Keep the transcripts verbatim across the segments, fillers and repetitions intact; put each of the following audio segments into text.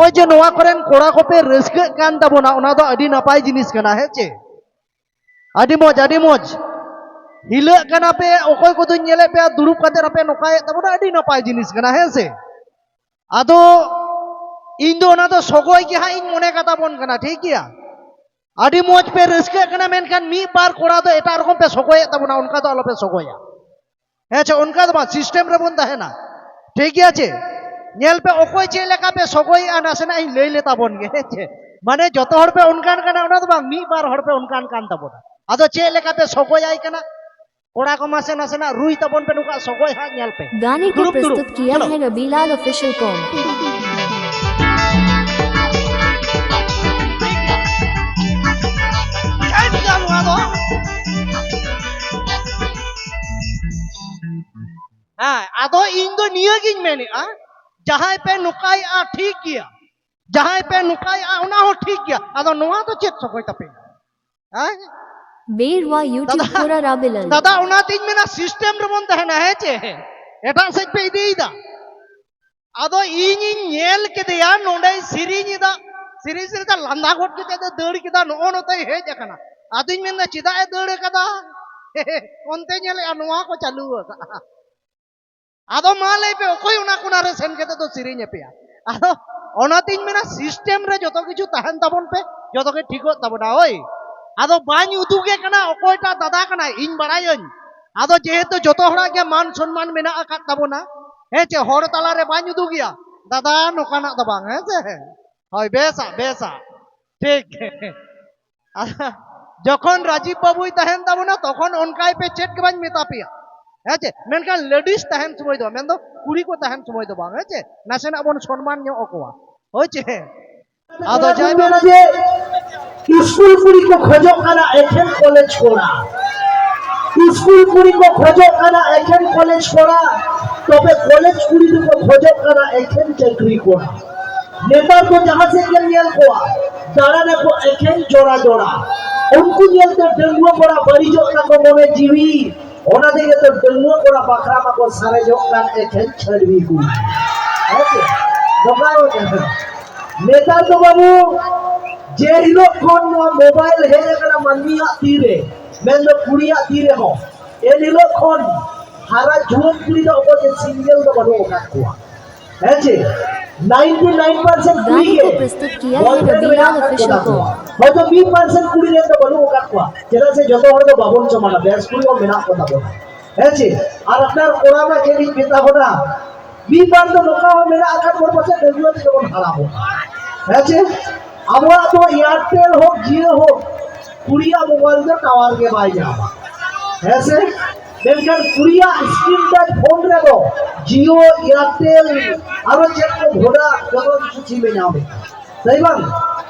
ᱱᱚᱜᱼᱚᱭ ᱡᱮ ᱱᱚᱣᱟ ᱠᱚᱨᱮᱱ ᱠᱚᱲᱟ ᱠᱚᱯᱮ ᱨᱟᱹᱥᱠᱟᱹᱜ ᱠᱟᱱ ᱛᱟᱵᱚᱱᱟ, ᱚᱱᱟ ᱫᱚ ᱟᱹᱰᱤ ᱱᱟᱯᱟᱭ ᱡᱤᱱᱤᱥ ᱠᱟᱱᱟ, ᱦᱮᱸ ᱪᱮ? ᱟᱹᱰᱤ ᱢᱚᱡᱽ, ᱟᱹᱰᱤ ᱢᱚᱡᱽ᱾ ᱦᱤᱞᱟᱹᱜ ᱠᱟᱱᱟ ᱯᱮ, ᱚᱠᱚᱭ ᱠᱚᱫᱚᱧ ᱧᱮᱞᱮᱫ ᱯᱮᱭᱟ ᱫᱩᱲᱩᱵ ᱠᱟᱛᱮ ᱟᱯᱮ ᱱᱚᱝᱠᱟᱭᱮᱫ ᱛᱟᱵᱚᱱᱟ, ᱟᱹᱰᱤ ᱱᱟᱯᱟᱭ ᱡᱤᱱᱤᱥ ᱠᱟᱱᱟ, ᱦᱮᱸ ᱥᱮ? ᱟᱫᱚ ᱤᱧ ᱫᱚ ᱚᱱᱟ ᱫᱚ ᱥᱚᱜᱚᱭ ᱜᱮ ᱦᱟᱸᱜ ᱤᱧ ᱢᱚᱱᱮ ᱠᱟᱛᱟ ᱵᱚᱱ ᱠᱟᱱᱟ, ᱴᱷᱤᱠ ᱜᱮᱭᱟ? ᱟᱹᱰᱤ ᱢᱚᱡᱽ ᱯᱮ ᱨᱟᱹᱥᱠᱟᱹᱜ ᱠᱟᱱᱟ, ᱢᱮᱱᱠᱷᱟᱱ ᱢᱤᱫ ᱵᱟᱨ ᱠᱚᱲᱟ ᱫᱚ ᱮᱴᱟᱜ ᱨᱚᱠᱚᱢ ᱯᱮ ᱥᱚᱜᱚᱭᱮᱫ ᱛᱟᱵᱚᱱᱟ, ᱚᱱᱠᱟ ᱫᱚ ᱟᱞᱚᱯᱮ ᱥᱚᱜᱚᱭᱟ᱾ ᱦᱮᱸ ᱪᱮ? ᱚᱱᱠᱟ ᱫᱚ ᱵᱟᱝ, ᱥᱤᱥᱴᱮᱢ ᱨᱮᱵᱚᱱ ᱛᱟᱦᱮᱱᱟ, ᱴᱷᱤᱠ ᱜᱮᱭᱟ ᱪᱮ? ᱧᱮᱞ ᱯᱮ, ᱚᱠᱚᱭ ᱪᱮᱫ ᱞᱮᱠᱟ ᱯᱮ ᱥᱚᱜᱚᱭᱮᱜᱼᱟ, ᱱᱟᱥᱮᱱᱟᱜ ᱤᱧ ᱞᱟᱹᱭ ᱞᱮ ᱛᱟᱵᱚᱱ ᱜᱮ, ᱦᱮᱸ ᱪᱮ? ᱢᱟᱱᱮ ᱡᱚᱛᱚ ᱦᱚᱲ ᱯᱮ ᱚᱱᱠᱟᱱ ᱠᱟᱱᱟ, ᱚᱱᱟ ᱫᱚ ᱵᱟᱝ, ᱢᱤᱫ ᱵᱟᱨ ᱦᱚᱲ ᱯᱮ ᱚᱱᱠᱟᱱ ᱠᱟᱱ ᱛᱟᱵᱚᱱᱟ᱾ ᱟᱫᱚ ᱪᱮᱫ ᱞᱮᱠᱟ ᱯᱮ ᱥᱚᱜᱚᱭᱟᱭ ᱠᱟᱱᱟ? ᱠᱚᱲᱟ ᱠᱚ ᱢᱟᱥᱮ ᱱᱟᱥᱮᱱᱟᱜ ᱨᱩᱭ ᱛᱟᱵᱚᱱ ᱯᱮ, ᱱᱩᱠᱩᱣᱟᱜ ᱥᱚᱜᱚᱭ ᱦᱟᱸᱜ ᱧᱮᱞ ᱯᱮ᱾ गाने को दुरुप, दुरुप, प्रस्तुत किया चलो। है रबीलाल ऑफिशियल कॉम। ᱦᱮᱸ, ᱟᱫᱚ ᱤᱧ ᱫᱚ ᱱᱤᱭᱟᱹ ᱜᱤᱧ ᱢᱮᱱᱮᱫᱼᱟ, ᱡᱟᱦᱟᱸᱭ ᱯᱮ ᱱᱚᱝᱠᱟᱭᱮᱫᱼᱟ, ᱴᱷᱤᱠ ᱜᱮᱭᱟ, ᱡᱟᱦᱟᱸᱭ ᱯᱮ ᱱᱚᱝᱠᱟᱭᱮᱫᱼᱟ, ᱚᱱᱟ ᱦᱚᱸ ᱴᱷᱤᱠ ᱜᱮᱭᱟ᱾ ᱟᱫᱚ ᱱᱚᱣᱟ ᱫᱚ ᱪᱮᱫ ᱥᱚᱜᱚᱭ ᱛᱟᱯᱮ? ᱦᱮᱸ? ᱵᱮᱨᱣᱟ YouTube ᱫᱟᱫᱟ, ᱯᱩᱨᱟ ᱨᱟᱵᱤᱞᱟᱞ᱾ ᱫᱟᱫᱟ, ᱚᱱᱟᱛᱤᱧ ᱢᱮᱱᱟ, ᱥᱤᱥᱴᱮᱢ ᱨᱮᱵᱚᱱ ᱛᱟᱦᱮᱱᱟ, ᱦᱮᱸ ᱪᱮ? ᱮᱴᱟᱜ ᱥᱮᱫ ᱯᱮ ᱤᱫᱤᱭᱮᱫᱟ᱾ ᱟᱫᱚ ᱤᱧᱤᱧ ᱧᱮᱞ ᱠᱮᱫᱮᱭᱟ, ᱱᱚᱰᱮᱭ ᱥᱮᱨᱮᱧ ᱮᱫᱟ, ᱥᱮᱨᱮᱧ ᱥᱮᱨᱮᱧ ᱛᱮ ᱞᱟᱸᱫᱟ ᱜᱚᱫ ᱠᱟᱛᱮ ᱫᱚ ᱫᱟᱹᱲ ᱠᱮᱫᱟ, ᱱᱚᱜᱼᱚ ᱱᱚᱛᱮᱭ ᱦᱮᱡ ᱟᱠᱟᱱᱟ᱾ ᱟᱫᱚᱧ ᱢᱮᱱᱫᱟ, "ᱪᱮᱫᱟᱜ ᱮ ᱫᱟᱹᱲ ᱟᱠᱟᱫᱟ?" ᱚᱱᱛᱮ ᱧᱮᱞᱮᱜᱼᱟ, ᱱᱚᱣᱟ ᱠᱚ ᱪᱟᱹᱞᱩ ᱟᱠᱟᱫᱼᱟ᱾ ᱟᱫᱚ ᱢᱟ ᱞᱟᱹᱭ ᱯᱮ, ᱚᱠᱚᱭ ᱚᱱᱟ ᱠᱚᱱᱟ ᱨᱮ ᱥᱮᱱ ᱠᱟᱛᱮ ᱫᱚ ᱥᱮᱨᱮᱧ ᱟᱯᱮᱭᱟ? ᱟᱫᱚ ᱚᱱᱟᱛᱤᱧ ᱢᱮᱱᱟ, ᱥᱤᱥᱴᱮᱢ ᱨᱮ ᱡᱚᱛᱚ ᱠᱤᱪᱷᱩ ᱛᱟᱦᱮᱱ ᱛᱟᱵᱚᱱ ᱯᱮ, ᱡᱚᱛᱚ ᱜᱮ ᱴᱷᱤᱠᱚᱜ ᱛᱟᱵᱚᱱᱟ᱾ ᱦᱳᱭ, ᱟᱫᱚ ᱵᱟᱹᱧ ᱩᱫᱩᱜᱮ ᱠᱟᱱᱟ ᱚᱠᱚᱭᱴᱟᱜ ᱫᱟᱫᱟ ᱠᱟᱱᱟᱭ, ᱤᱧ ᱵᱟᱲᱟᱭᱟᱹᱧ᱾ ᱟᱫᱚ ᱡᱮᱦᱮᱛᱩ ᱡᱚᱛᱚ ᱦᱚᱲᱟᱜ ᱜᱮ ᱢᱟᱱ ᱥᱚᱱᱢᱟᱱ ᱢᱮᱱᱟᱜ ᱟᱠᱟᱫ ᱛᱟᱵᱚᱱᱟ, ᱦᱮᱸ ᱪᱮ, ᱦᱚᱲ ᱛᱟᱞᱟᱨᱮ ᱵᱟᱹᱧ ᱩᱫᱩᱜᱮᱭᱟ, ᱫᱟᱫᱟ ᱱᱚᱝᱠᱟᱱᱟᱜ ᱫᱚ ᱵᱟᱝ, ᱦᱮᱸ ᱪᱮ? ᱦᱳᱭ, ᱵᱮᱥᱟ, ᱵᱮᱥᱟ, ᱴᱷᱤᱠ᱾ ᱟᱫᱚ ᱡᱚᱠᱷᱚᱱ ᱨᱟᱡᱤᱵ ᱵᱟᱹᱵᱩᱭ ᱛᱟᱦᱮᱱ ᱛᱟᱵᱚᱱᱟ, ᱛᱚᱠᱷᱚᱱ ᱚᱱᱠᱟᱭ ᱯᱮ, ᱪᱮᱫ ᱜᱮ ᱵᱟᱹᱧ ᱢᱮᱛᱟ ᱯᱮᱭᱟ, ᱦᱮᱸ ᱪᱮ? ᱢᱮᱱᱠᱷᱟᱱ ᱞᱮᱰᱤᱥ ᱛᱟᱦᱮᱱ ᱥᱚᱢᱚᱭ ᱫᱚ, ᱢᱮᱱᱫᱚ ᱠᱩᱲᱤ ᱠᱚ ᱛᱟᱦᱮᱱ ᱥᱚᱢᱚᱭ ᱫᱚ ᱵᱟᱝ, ᱦᱮᱸ ᱪᱮ? ᱱᱟᱥᱮᱱᱟᱜ ᱵᱚᱱ ᱥᱚᱱᱢᱟᱱ ᱧᱚᱜ ᱟᱠᱚᱣᱟ, ᱦᱳᱭ ᱪᱮ? ᱟᱫᱚ ᱡᱟᱭ ᱢᱮᱱᱟ ᱡᱮ ᱥᱠᱩᱞ ᱠᱩᱲᱤ ᱠᱚ ᱠᱷᱚᱡᱚᱜ ᱠᱟᱱᱟ ᱮᱠᱷᱮᱱ ᱠᱚᱞᱮᱡᱽ ᱠᱚᱲᱟ, ᱥᱠᱩᱞ ᱠᱩᱲᱤ ᱠᱚ ᱠᱷᱚᱡᱚᱜ ᱠᱟᱱᱟ ᱮᱠᱷᱮᱱ ᱠᱚᱞᱮᱡᱽ ᱠᱚᱲᱟ, ᱛᱚᱵᱮ ᱠᱚᱞᱮᱡᱽ ᱠᱩᱲᱤ ᱫᱚᱠᱚ ᱠᱷᱚᱡᱚᱜ ᱠᱟᱱᱟ ᱮᱠᱷᱮᱱ ᱪᱟᱹᱠᱨᱤ ᱠᱚᱲᱟ᱾ ᱱᱮᱛᱟᱨ ᱫᱚ ᱡᱟᱦᱟᱸ ᱥᱮᱫ ᱜᱮᱢ ᱧᱮᱞ ᱠᱚᱣᱟ, ᱫᱟᱬᱟᱱᱟᱠᱚ ᱮᱠᱷᱮᱱ ᱡᱚᱲᱟ ᱡᱚᱲᱟ᱾ ᱩᱱᱠᱩ ᱧᱮᱞᱛᱮ ᱰᱟᱺᱜᱩᱣᱟᱹ ᱠᱚᱲᱟ ᱵᱟᱹᱲᱤᱡᱚᱜ ᱛᱟᱠᱚ ᱢᱚᱱᱮ ᱡᱤᱣᱤ᱾ ᱚᱱᱟ ᱛᱮᱜᱮ ᱛᱚ ᱰᱟᱺᱜᱩᱣᱟᱹ ᱠᱚᱲᱟ ᱵᱟᱠᱷᱨᱟ ᱢᱟᱠᱚ ᱥᱟᱨᱮᱡᱚᱜ ᱠᱟᱱ ᱮᱠᱷᱮᱱ ᱪᱷᱟᱹᱰᱣᱤ ᱠᱚ᱾ ᱦᱮᱸ ᱥᱮ? ᱱᱚᱝᱠᱟ ᱜᱮ ᱠᱟᱱᱟ᱾ ᱱᱮᱛᱟᱨ ᱫᱚ ᱵᱟᱹᱵᱩ, ᱡᱮ ᱦᱤᱞᱳᱜ ᱠᱷᱚᱱ ᱱᱚᱣᱟ ᱢᱳᱵᱟᱭᱤᱞ ᱦᱮᱡ ᱟᱠᱟᱱᱟ ᱢᱟᱹᱱᱢᱤᱭᱟᱜ ᱛᱤᱨᱮ, ᱢᱮᱱᱫᱚ ᱠᱩᱲᱤᱭᱟᱜ ᱛᱤ ᱨᱮᱦᱚᱸ, ᱮᱱ ᱦᱤᱞᱳᱜ ᱠᱷᱚᱱ ᱦᱟᱨᱟ ᱡᱩᱣᱟᱹᱱ ᱠᱩᱲᱤ ᱫᱚ ᱚᱠᱚᱭ ᱜᱮ ᱥᱤᱝᱜᱮᱞ ᱫᱚ ᱵᱟᱹᱱᱩᱜ ᱟᱠᱟᱫ ᱠᱚᱣᱟ᱾ ᱦᱮᱸ ᱪᱮ? ᱱᱟᱭᱤᱱᱴᱤ ᱱᱟᱭᱤᱱ ᱯᱟᱨᱥᱮᱱᱴ ᱠᱩᱲᱤ ᱜᱮ ᱵᱚᱭᱯᱷᱨᱮᱱᱰ ᱢᱮᱱᱟᱜ ᱟᱠᱟᱫ ᱠᱚᱣᱟ᱾ ᱦᱚᱭᱛᱚ ᱢᱤᱫ ᱯᱟᱨᱥᱮᱱᱴ ᱠᱩᱲᱤ ᱨᱮᱱ ᱫᱚ ᱵᱟᱹᱱᱩᱜ ᱟᱠᱟᱫ ᱠᱚᱣᱟ, ᱪᱮᱫᱟᱜ ᱥᱮ ᱡᱚᱛᱚ ᱦᱚᱲ ᱫᱚ ᱵᱟᱵᱚᱱ ᱥᱚᱢᱟᱱᱟ, ᱵᱮᱥ ᱠᱩᱲᱤ ᱦᱚᱸ ᱢᱮᱱᱟᱜ ᱠᱚ ᱛᱟᱵᱚᱱᱟ᱾ ᱦᱮᱸ ᱪᱮ? ᱟᱨ ᱟᱯᱱᱟᱨ ᱠᱚᱲᱟ ᱢᱟ ᱪᱮᱫ ᱤᱧ ᱢᱮᱛᱟ ᱵᱚᱱᱟ, ᱢᱤᱫ ᱵᱟᱨ ᱫᱚ ᱱᱚᱝᱠᱟ ᱦᱚᱸ ᱢᱮᱱᱟᱜ ᱟᱠᱟᱫ ᱵᱚᱱ ᱯᱟᱥᱮᱡ ᱰᱟᱺᱜᱩᱣᱟᱹ ᱛᱮᱜᱮ ᱵᱚᱱ ᱦᱟᱲᱟᱢᱚᱜᱼᱟ᱾ ᱦᱮᱸ ᱪᱮ? ᱟᱵᱚᱣᱟᱜ ᱫᱚ ᱮᱭᱟᱨᱴᱮᱞ ᱦᱳᱠ, ᱡᱤᱭᱳ ᱦᱳᱠ, ᱠᱩᱲᱤᱭᱟᱜ ᱢᱳᱵᱟᱭᱤᱞ ᱫᱚ ᱴᱟᱣᱟᱨ ᱜᱮ ᱵᱟᱭ ᱧᱟᱢᱟ᱾ ᱦᱮᱸ ᱥᱮ? ᱢᱮᱱᱠᱷᱟᱱ ᱠᱩᱲᱤᱭᱟᱜ ᱥᱠᱨᱤᱱ ᱴᱟᱪ ᱯᱷᱳᱱ ᱨᱮᱫᱚ ᱡᱤᱭᱳ, ᱮᱭᱟᱨᱴᱮᱞ, ᱟᱨᱚ ᱪᱮᱫ ᱠᱚ ᱵᱷᱳᱰᱟ, ᱡᱚᱛᱚ ᱠᱤᱪᱷᱩ ᱥᱤᱢ ᱮ ᱧᱟᱢᱮᱫ᱾ ᱛᱟᱹᱭ ᱵᱟᱝ?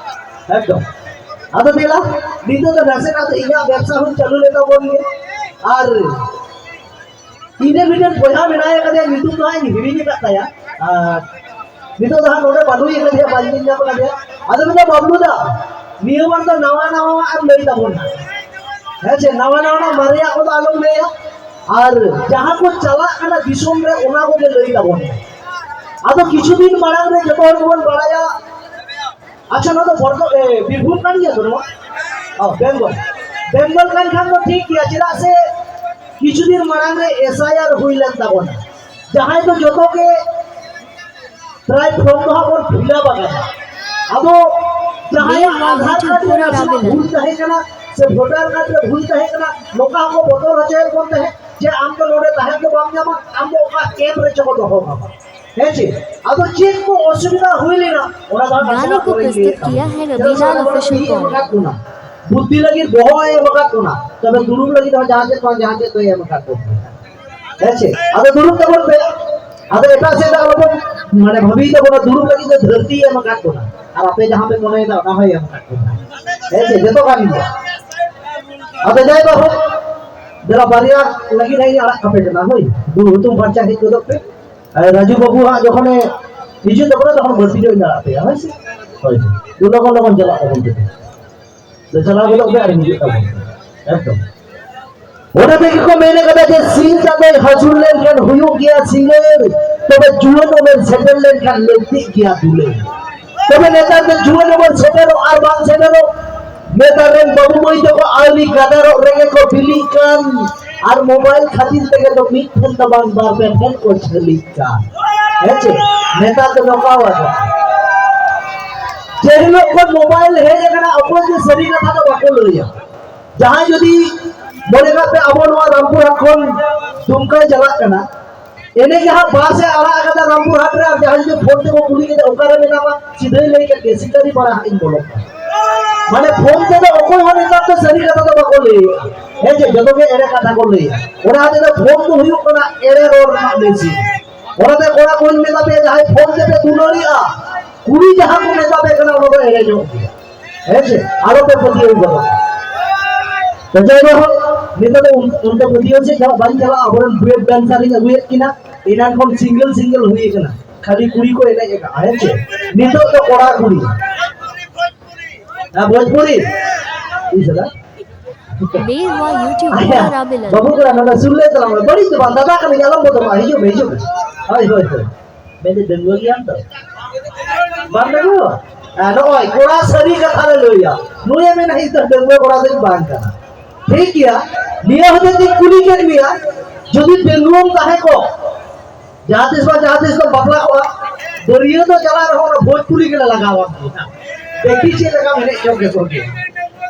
ᱮᱠᱫᱚᱢ᱾ ᱟᱫᱚ ᱫᱮᱞᱟ, ᱱᱤᱛᱚᱜ ᱫᱚ ᱱᱟᱥᱮᱱᱟᱜ ᱫᱚ ᱤᱧᱟᱹᱜ ᱵᱮᱵᱽᱥᱟ ᱦᱚᱸᱧ ᱪᱟᱹᱞᱩ ᱞᱮ ᱛᱟᱵᱚᱱ ᱜᱮ᱾ ᱟᱨ ᱤᱧ ᱨᱮᱱ ᱢᱤᱫᱴᱮᱱ ᱵᱚᱭᱦᱟ ᱢᱮᱱᱟᱭ ᱠᱟᱫᱮᱭᱟ, ᱧᱩᱛᱩᱢ ᱫᱚ ᱦᱟᱸᱜ ᱤᱧ ᱦᱤᱲᱤᱧ ᱟᱠᱟᱫ ᱛᱟᱭᱟ᱾ ᱟᱨ ᱱᱤᱛᱚᱜ ᱫᱚ ᱦᱟᱸᱜ ᱱᱚᱰᱮ ᱵᱟᱹᱱᱩᱭ ᱠᱟᱫᱮᱭᱟ, ᱵᱟᱹᱧ ᱧᱮᱞ ᱧᱟᱢ ᱠᱟᱫᱮᱭᱟ᱾ ᱟᱫᱚ ᱢᱮᱱᱫᱟ, "ᱵᱟᱹᱵᱞᱩ ᱫᱟ, ᱱᱤᱭᱟᱹ ᱵᱟᱨ ᱫᱚ ᱱᱟᱣᱟ ᱱᱟᱣᱟ ᱮᱢ ᱞᱟᱹᱭ ᱛᱟᱵᱚᱱᱟ᱾ ᱦᱮᱸ ᱪᱮ, ᱱᱟᱣᱟ ᱱᱟᱣᱟ ᱢᱟᱨᱮᱭᱟᱜ ᱠᱚᱫᱚ ᱟᱞᱚᱢ ᱞᱟᱹᱭᱟ᱾ ᱟᱨ ᱡᱟᱦᱟᱸ ᱠᱚ ᱪᱟᱞᱟᱜ ᱠᱟᱱᱟ ᱫᱤᱥᱚᱢ ᱨᱮ, ᱚᱱᱟ ᱠᱚᱜᱮ ᱞᱟᱹᱭ ᱛᱟᱵᱚᱱ ᱢᱮ᱾" ᱟᱫᱚ ᱠᱤᱪᱷᱩ ᱫᱤᱱ ᱢᱟᱲᱟᱝ ᱨᱮ ᱡᱚᱛᱚ ᱦᱚᱲ ᱜᱮᱵᱚᱱ ᱵᱟᱲᱟᱭᱟ, ᱟᱪᱪᱷᱟ, ᱱᱚᱣᱟ ᱫᱚ ᱵᱚᱨᱫᱷᱚ-, ᱮ, ᱵᱤᱨᱵᱷᱩᱢ ᱠᱟᱱ ᱜᱮᱭᱟ ᱛᱚ ᱱᱚᱣᱟ? ᱚ, ᱵᱮᱝᱜᱚᱞ᱾ ᱵᱮᱝᱜᱚᱞ ᱠᱟᱱ ᱠᱷᱟᱱ ᱫᱚ ᱴᱷᱤᱠ ᱜᱮᱭᱟ, ᱪᱮᱫᱟᱜ ᱥᱮ ᱠᱤᱪᱷᱩ ᱫᱤᱱ ᱢᱟᱲᱟᱝ ᱨᱮ ᱮᱥ ᱟᱭ ᱟᱨ ᱦᱩᱭ ᱞᱮᱱ ᱛᱟᱵᱚᱱᱟ, ᱡᱟᱦᱟᱸᱭ ᱫᱚ ᱡᱚᱛᱚ ᱜᱮ ᱯᱨᱟᱭ ᱯᱷᱨᱚᱢ ᱫᱚ ᱦᱟᱸᱜ ᱵᱚᱱ ᱯᱷᱤᱞᱟᱯ ᱟᱠᱟᱫᱟ᱾ ᱟᱫᱚ ᱡᱟᱦᱟᱸᱭᱟᱜ ᱟᱫᱷᱟᱨ ᱠᱟᱨᱰ ᱨᱮ ᱱᱟᱥᱮᱱᱟᱜ ᱵᱷᱩᱞ ᱛᱟᱦᱮᱸ ᱠᱟᱱᱟ ᱥᱮ ᱵᱷᱳᱴᱟᱨ ᱠᱟᱨᱰ ᱨᱮ ᱵᱷᱩᱞ ᱛᱟᱦᱮᱸ ᱠᱟᱱᱟ, ᱱᱚᱝᱠᱟ ᱦᱚᱸᱠᱚ ᱵᱚᱛᱚᱨ ᱦᱚᱪᱚᱭᱮᱫ ᱵᱚᱱ ᱛᱟᱦᱮᱸᱫ ᱡᱮ ᱟᱢ ᱫᱚ ᱱᱚᱰᱮ ᱛᱟᱦᱮᱸ ᱫᱚ ᱵᱟᱢ ᱧᱟᱢᱟ, ᱟᱢ ᱫᱚ ᱚᱠᱟ ᱠᱮᱢᱯ ᱨᱮᱪᱚ ᱠᱚ ᱫᱚᱦᱚ ᱠᱟᱢᱟ᱾ ᱦᱮᱸ ᱪᱮ? ᱟᱫᱚ ᱪᱮᱫ ᱠᱚ ᱚᱥᱩᱵᱤᱫᱷᱟ ᱦᱩᱭ ᱞᱮᱱᱟ, ᱚᱱᱟ ᱫᱚ ᱦᱟᱸᱜ ᱱᱟᱥᱮᱱᱟᱜ ᱯᱚᱨᱮᱧ ᱞᱟᱹᱭᱮᱫ ᱛᱟᱵᱚᱱᱟ᱾ ᱪᱮᱫᱟᱜ ᱥᱮ ᱚᱱᱟ ᱫᱚ ᱛᱤ ᱮᱢ ᱟᱠᱟᱫ ᱵᱚᱱᱟ, ᱵᱩᱫᱽᱫᱷᱤ ᱞᱟᱹᱜᱤᱫ ᱵᱚᱦᱚᱜ ᱮ ᱮᱢ ᱟᱠᱟᱫ ᱵᱚᱱᱟ, ᱛᱚᱵᱮ ᱫᱩᱲᱩᱵ ᱞᱟᱹᱜᱤᱫ ᱦᱚᱸ ᱡᱟᱦᱟᱸ ᱪᱮᱫ ᱵᱟᱝ ᱡᱟᱦᱟᱸ ᱪᱮᱫ ᱫᱚᱭ ᱮᱢ ᱟᱠᱟᱫ ᱵᱚᱱᱟ᱾ ᱦᱮᱸ ᱪᱮ? ᱟᱫᱚ ᱫᱩᱲᱩᱵ ᱛᱟᱵᱚᱱ ᱯᱮ᱾ ᱟᱫᱚ ᱮᱴᱟᱜ ᱥᱮᱫ ᱫᱚ ᱟᱞᱚᱵᱚᱱ, ᱢᱟᱱᱮ, ᱵᱷᱟᱹᱵᱤᱭ ᱛᱟᱵᱚᱱᱟ, ᱫᱩᱲᱩᱵ ᱞᱟᱹᱜᱤᱫ ᱫᱚ ᱫᱷᱟᱹᱨᱛᱤ ᱮᱢ ᱟᱠᱟᱫ ᱵᱚᱱᱟ, ᱟᱨ ᱟᱯᱮ ᱡᱟᱦᱟᱸ ᱯᱮ ᱢᱚᱱᱮᱭᱮᱫᱟ ᱚᱱᱟ ᱦᱚᱸᱭ ᱮᱢ ᱟᱠᱟᱫ ᱵᱚᱱᱟ᱾ ᱦᱮᱸ ᱪᱮ? ᱡᱚᱛᱚ ᱠᱟᱱ ᱜᱮᱭᱟ᱾ ᱟᱫᱚ ᱡᱟᱭ ᱵᱟᱦᱳᱠ, ᱫᱮᱞᱟ ᱵᱟᱨᱭᱟ ᱞᱟᱹᱜᱤᱫ ᱦᱟᱸᱜ ᱤᱧ ᱟᱲᱟᱜ ᱠᱟᱯᱮ ᱠᱟᱱᱟ, ᱦᱳᱭ, ᱫᱩ ᱦᱩᱛᱩᱢ ᱯᱷᱟᱨᱪᱟ ᱦᱮᱡ ᱜᱚᱫᱚᱜ ᱯᱮ᱾ ᱟᱨ ᱨᱟᱡᱩ ᱵᱟᱹᱵᱩ ᱦᱟᱸᱜ ᱡᱚᱠᱷᱚᱱᱮ ᱦᱤᱡᱩᱜ ᱛᱟᱵᱚᱱᱟ, ᱛᱚᱠᱷᱚᱱ ᱵᱟᱹᱲᱛᱤ ᱧᱚᱜ ᱤᱧ ᱟᱲᱟᱜ ᱯᱮᱭᱟ, ᱦᱳᱭ ᱥᱮ? ᱦᱳᱭ, ᱫᱩ ᱞᱚᱜᱚᱱ ᱞᱚᱜᱚᱱ ᱪᱟᱞᱟᱜ ᱛᱟᱵᱚᱱ ᱯᱮ᱾ ᱫᱮ ᱪᱟᱞᱟᱣ ᱜᱚᱫᱚᱜ ᱯᱮ ᱟᱨ ᱦᱤᱡᱩᱜ ᱛᱟᱵᱚᱱ ᱯᱮ᱾ ᱮᱠᱫᱚᱢ᱾ ᱚᱱᱟ ᱛᱮᱜᱮ ᱠᱚ ᱢᱮᱱ ᱠᱟᱫᱟ ᱡᱮ ᱥᱤᱧ ᱪᱟᱸᱫᱚᱭ ᱦᱟᱹᱥᱩᱨ ᱞᱮᱱᱠᱷᱟᱱ ᱦᱩᱭᱩᱜ ᱜᱮᱭᱟ ᱥᱤᱸᱜᱟᱹᱲ, ᱛᱚᱵᱮ ᱡᱩᱣᱟᱹᱱ ᱩᱢᱮᱨ ᱥᱮᱴᱮᱨ ᱞᱮᱱᱠᱷᱟᱱ ᱞᱟᱹᱠᱛᱤᱜ ᱜᱮᱭᱟ ᱫᱩᱞᱟᱹᱲ᱾ ᱛᱚᱵᱮ ᱱᱮᱛᱟᱨ ᱫᱚ ᱡᱩᱣᱟᱹᱱ ᱩᱢᱮᱨ ᱥᱮᱴᱮᱨᱚᱜ ᱟᱨ ᱵᱟᱝ ᱥᱮᱴᱮᱨᱚᱜ, ᱱᱮᱛᱟᱨ ᱨᱮᱱ ᱵᱟᱹᱵᱩ ᱢᱟᱹᱭ ᱛᱟᱠᱚ ᱟᱹᱣᱨᱤ ᱜᱟᱫᱟᱨᱚᱜ ᱨᱮᱜᱮ ᱠᱚ ᱵᱤᱞᱤᱜ ᱠᱟᱱ᱾ ᱟᱨ ᱢᱳᱵᱟᱭᱤᱞ ᱠᱷᱟᱹᱛᱤᱨ ᱛᱮᱜᱮ ᱫᱚ ᱢᱤᱫ ᱴᱷᱮᱱ ᱫᱚ ᱵᱟᱝ, ᱵᱟᱨ ᱯᱮ ᱴᱷᱮᱱ ᱠᱚ ᱡᱷᱟᱹᱞᱤᱜ ᱠᱟᱱ᱾ ᱦᱮᱸ ᱪᱮ? ᱱᱮᱛᱟᱨ ᱫᱚ ᱱᱚᱝᱠᱟ ᱟᱠᱟᱱᱟ᱾ ᱡᱮ ᱦᱤᱞᱳᱜ ᱠᱷᱚᱱ ᱢᱳᱵᱟᱭᱤᱞ ᱦᱮᱡ ᱟᱠᱟᱱᱟ, ᱚᱠᱚᱭ ᱜᱮ ᱥᱟᱹᱨᱤ ᱠᱟᱛᱷᱟ ᱫᱚ ᱵᱟᱠᱚ ᱞᱟᱹᱭᱟ᱾ ᱡᱟᱦᱟᱸᱭ ᱡᱩᱫᱤ, ᱢᱚᱱᱮ ᱠᱟᱜ ᱯᱮ, ᱟᱵᱚ ᱱᱚᱣᱟ ᱨᱟᱢᱯᱩᱨ ᱦᱟᱴ ᱠᱷᱚᱱ ᱫᱩᱢᱠᱟᱭ ᱪᱟᱞᱟᱜ ᱠᱟᱱᱟ, ᱮᱱᱮ ᱜᱮ ᱦᱟᱸᱜ ᱵᱟᱥ ᱮ ᱟᱲᱟᱜ ᱟᱠᱟᱫᱟ ᱨᱟᱢᱯᱩᱨ ᱦᱟᱴ ᱨᱮ, ᱟᱨ ᱡᱟᱦᱟᱸᱭ ᱡᱩᱫᱤ ᱯᱷᱳᱱ ᱛᱮᱠᱚ ᱠᱩᱞᱤ ᱠᱮᱫᱟ, "ᱚᱠᱟᱨᱮ ᱢᱮᱱᱟᱢᱟ?" ᱥᱤᱫᱷᱟᱹᱭ ᱞᱟᱹᱭ ᱠᱮᱫ ᱜᱮ, "ᱥᱤᱠᱟᱹᱨᱤ ᱯᱟᱲᱟ ᱦᱟᱸᱜ ᱤᱧ ᱵᱚᱞᱚᱜ ᱠᱟᱱᱟ᱾" ᱢᱟᱱᱮ ᱯᱷᱳᱱ ᱛᱮᱫᱚ ᱚᱠᱚᱭ ᱦᱚᱸ ᱱᱮᱛᱟᱨ ᱫᱚ ᱥᱟᱹᱨᱤ ᱠᱟᱛᱷᱟ ᱫᱚ ᱵᱟᱠᱚ ᱞᱟᱹᱭᱮᱜᱼᱟ᱾ ᱦᱮᱸ ᱪᱮ? ᱡᱚᱛᱚ ᱜᱮ ᱮᱲᱮ ᱠᱟᱛᱷᱟ ᱠᱚ ᱞᱟᱹᱭᱟ᱾ ᱚᱱᱟ ᱦᱚᱛᱮᱡ ᱛᱮ ᱯᱷᱳᱱ ᱫᱚ ᱦᱩᱭᱩᱜ ᱠᱟᱱᱟ ᱮᱲᱮ ᱨᱚᱲ ᱨᱮᱱᱟᱜ ᱢᱮᱥᱤᱱ᱾ ᱚᱱᱟᱛᱮ ᱠᱚᱲᱟ ᱠᱚᱧ ᱢᱮᱛᱟ ᱯᱮᱭᱟ, ᱡᱟᱦᱟᱸᱭ ᱯᱷᱳᱱ ᱛᱮᱯᱮ ᱫᱩᱞᱟᱹᱲᱤᱜᱼᱟ, ᱠᱩᱲᱤ ᱡᱟᱦᱟᱸ ᱠᱚ ᱢᱮᱛᱟ ᱯᱮ ᱠᱟᱱᱟ, ᱚᱱᱟ ᱫᱚ ᱮᱲᱮ ᱧᱚᱜ ᱜᱮᱭᱟ᱾ ᱦᱮᱸ ᱪᱮ? ᱟᱞᱚ ᱯᱮ ᱯᱟᱹᱛᱭᱟᱹᱣ ᱜᱚᱫᱚᱜ᱾ ᱛᱚ ᱡᱟᱭ ᱦᱳᱠ, ᱱᱤᱛᱚᱜ ᱫᱚ ᱩᱱ-, ᱚᱱᱛᱮ ᱯᱟᱹᱛᱭᱟᱹᱣ ᱥᱮᱫ ᱫᱚ ᱵᱟᱹᱧ ᱪᱟᱞᱟᱜᱼᱟ᱾ ᱟᱵᱚᱨᱮᱱ ᱰᱩᱭᱮᱴ ᱰᱟᱱᱥᱟᱨ ᱤᱧ ᱟᱹᱜᱩᱭᱮᱫ ᱠᱤᱱᱟ, ᱮᱱᱟᱱ ᱠᱷᱚᱱ ᱥᱤᱝᱜᱮᱞ ᱥᱤᱝᱜᱮᱞ ᱦᱩᱭ ᱠᱟᱱᱟ, ᱠᱷᱟᱹᱞᱤ ᱠᱩᱲᱤ ᱠᱚ ᱮᱱᱮᱡ ᱟᱠᱟᱫᱼᱟ᱾ ᱦᱮᱸ ᱪᱮ? ᱱᱤᱛᱚᱜ ᱫᱚ ᱠᱚᱲᱟ ᱠᱩᱲᱤ᱾ ᱦᱮᱸ, ᱵᱷᱳᱡᱽᱯᱩᱨᱤ᱾ ᱤᱥ ᱫᱟ᱾ ᱵᱮᱣᱟ YouTube ᱟᱭᱟ, ᱠᱚᱲᱟ ᱨᱟᱵᱮᱞᱟ᱾ ᱵᱟᱹᱵᱩ ᱠᱚᱲᱟ, ᱱᱚᱰᱮ ᱥᱩᱨ ᱞᱮ ᱪᱟᱞᱟᱣ ᱞᱮᱱᱟ᱾ ᱵᱟᱹᱲᱤᱡ ᱫᱚ ᱵᱟᱝ, ᱫᱟᱫᱟ ᱠᱟᱹᱱᱟᱹᱧ, ᱟᱞᱚᱢ ᱵᱚᱛᱚᱨᱚᱜᱼᱟ᱾ ᱦᱤᱡᱩᱜ ᱢᱮ, ᱦᱤᱡᱩᱜ ᱢᱮ᱾ ᱦᱳᱭ, ᱦᱳᱭ, ᱦᱳᱭ᱾ ᱢᱮᱱᱫᱟᱹᱧ, ᱰᱟᱺᱜᱩᱣᱟᱹ ᱜᱮᱭᱟᱢ ᱛᱚ? ᱵᱟᱢ ᱰᱟᱺᱜᱩᱣᱟᱹ? ᱟᱨ ᱱᱚᱜᱼᱚᱭ ᱠᱚᱲᱟ ᱥᱟᱹᱨᱤ ᱠᱟᱛᱷᱟ ᱞᱮ ᱞᱟᱹᱭᱟ᱾ ᱱᱩᱭᱮ ᱢᱮᱱᱟ, "ᱤᱧ ᱫᱚ ᱰᱟᱺᱜᱩᱣᱟᱹ ᱠᱚᱲᱟ ᱫᱚᱧ ᱵᱟᱝ ᱠᱟᱱᱟ᱾" ᱴᱷᱤᱠ ᱜᱮᱭᱟ, ᱱᱤᱭᱟᱹ ᱦᱚᱛᱮᱡ ᱛᱮᱧ ᱠᱩᱞᱤ ᱠᱮᱫ ᱢᱮᱭᱟ, ᱡᱩᱫᱤ ᱰᱟᱺᱜᱩᱣᱟᱹᱢ ᱛᱟᱦᱮᱸ ᱠᱚᱜ, ᱡᱟᱦᱟᱸ ᱛᱤᱥ ᱵᱟᱝ ᱡᱟᱦᱟᱸ ᱛᱤᱥ ᱫᱚ ᱵᱟᱯᱞᱟ ᱠᱚᱜᱼᱟ, ᱵᱟᱹᱨᱭᱟᱹᱛᱚᱜ ᱪᱟᱞᱟᱜ ᱨᱮᱦᱚᱸ ᱚᱱᱟ ᱵᱷᱳᱡᱽᱯᱩᱨᱤ ᱜᱮᱞᱮ ᱞᱟᱜᱟᱣᱟᱢ ᱜᱮᱭᱟ᱾ ᱫᱮᱠᱷᱤ ᱪᱮᱫ ᱞᱮᱠᱟᱢ ᱮᱱᱮᱡ ᱪᱚᱝ ᱜᱮ ᱠᱚᱜᱮ᱾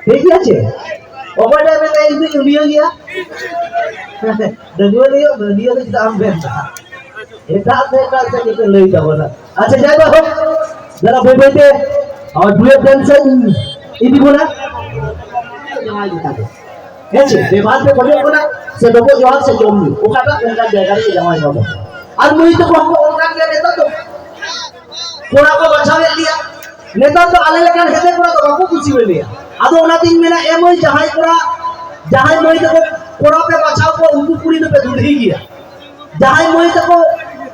ᱴᱷᱤᱠ ᱟᱪᱷᱮ? ᱚᱠᱚᱭᱴᱟᱜ ᱢᱮᱱᱫᱟ ᱤᱧ ᱫᱚᱧ ᱩᱰᱤᱭᱟᱹ ᱜᱮᱭᱟ? ᱰᱟᱺᱜᱩᱣᱟᱹ ᱞᱟᱹᱭ ᱩᱰᱤᱭᱟᱹ ᱫᱚ ᱪᱮᱫᱟᱜ ᱮᱢ ᱢᱮᱱᱫᱟ? ᱮᱴᱟᱜ ᱥᱮᱫ, ᱮᱴᱟᱜ ᱥᱮᱫ ᱜᱮᱯᱮ ᱞᱟᱹᱭ ᱛᱟᱵᱚᱱᱟ᱾ ᱟᱪᱪᱷᱟ, ᱡᱟᱭ ᱵᱟ ᱦᱳᱠ, ᱫᱮᱞᱟ ᱵᱟᱹᱭ ᱵᱟᱹᱭ ᱛᱮ ᱟᱨ ᱰᱩᱭᱮᱴ ᱰᱮᱱᱥ ᱤᱧ ᱤᱫᱤ ᱵᱚᱱᱟ᱾ ᱡᱟᱶᱟᱭ ᱞᱮᱠᱟ ᱜᱮ᱾ ᱦᱮᱸ ᱪᱮ? ᱵᱮᱵᱷᱟᱨ ᱯᱮ ᱠᱷᱚᱡᱚᱜ ᱠᱟᱱᱟ, ᱥᱮ ᱰᱚᱵᱚᱜ ᱡᱚᱦᱟᱨ ᱥᱮ ᱡᱚᱢ ᱧᱩ, ᱚᱠᱟᱴᱟᱜ ᱚᱱᱠᱟᱱ ᱡᱟᱭᱜᱟ ᱨᱮ ᱡᱟᱶᱟᱭ ᱵᱟᱵᱚ᱾ ᱟᱨ ᱢᱟᱹᱭ ᱛᱟᱠᱚ ᱦᱚᱸᱠᱚ ᱚᱱᱠᱟᱱ ᱜᱮᱭᱟ ᱱᱮᱛᱟᱨ ᱫᱚ᱾ ᱠᱚᱲᱟ ᱠᱚ ᱵᱟᱪᱷᱟᱣᱮᱫ ᱞᱮᱭᱟ᱾ ᱱᱮᱛᱟᱨ ᱫᱚ ᱟᱞᱮ ᱞᱮᱠᱟᱱ ᱦᱮᱸᱫᱮ ᱠᱚᱲᱟ ᱫᱚ ᱵᱟᱠᱚ ᱠᱩᱥᱤᱭᱟᱞᱮᱭᱟ᱾ ᱟᱫᱚ ᱚᱱᱟᱛᱤᱧ ᱢᱮᱱᱟ, ᱮ ᱢᱟᱹᱭ, ᱡᱟᱦᱟᱸᱭ ᱠᱚᱲᱟ, ᱡᱟᱦᱟᱸᱭ ᱢᱟᱹᱭ ᱛᱟᱠᱚ ᱠᱚᱲᱟ ᱯᱮ ᱵᱟᱪᱷᱟᱣ ᱠᱚᱣᱟ, ᱩᱱᱠᱩ ᱠᱩᱲᱤ ᱫᱚᱯᱮ ᱫᱩᱫᱷᱤ ᱜᱮᱭᱟ᱾ ᱡᱟᱦᱟᱸᱭ ᱢᱟᱹᱭ ᱛᱟᱠᱚ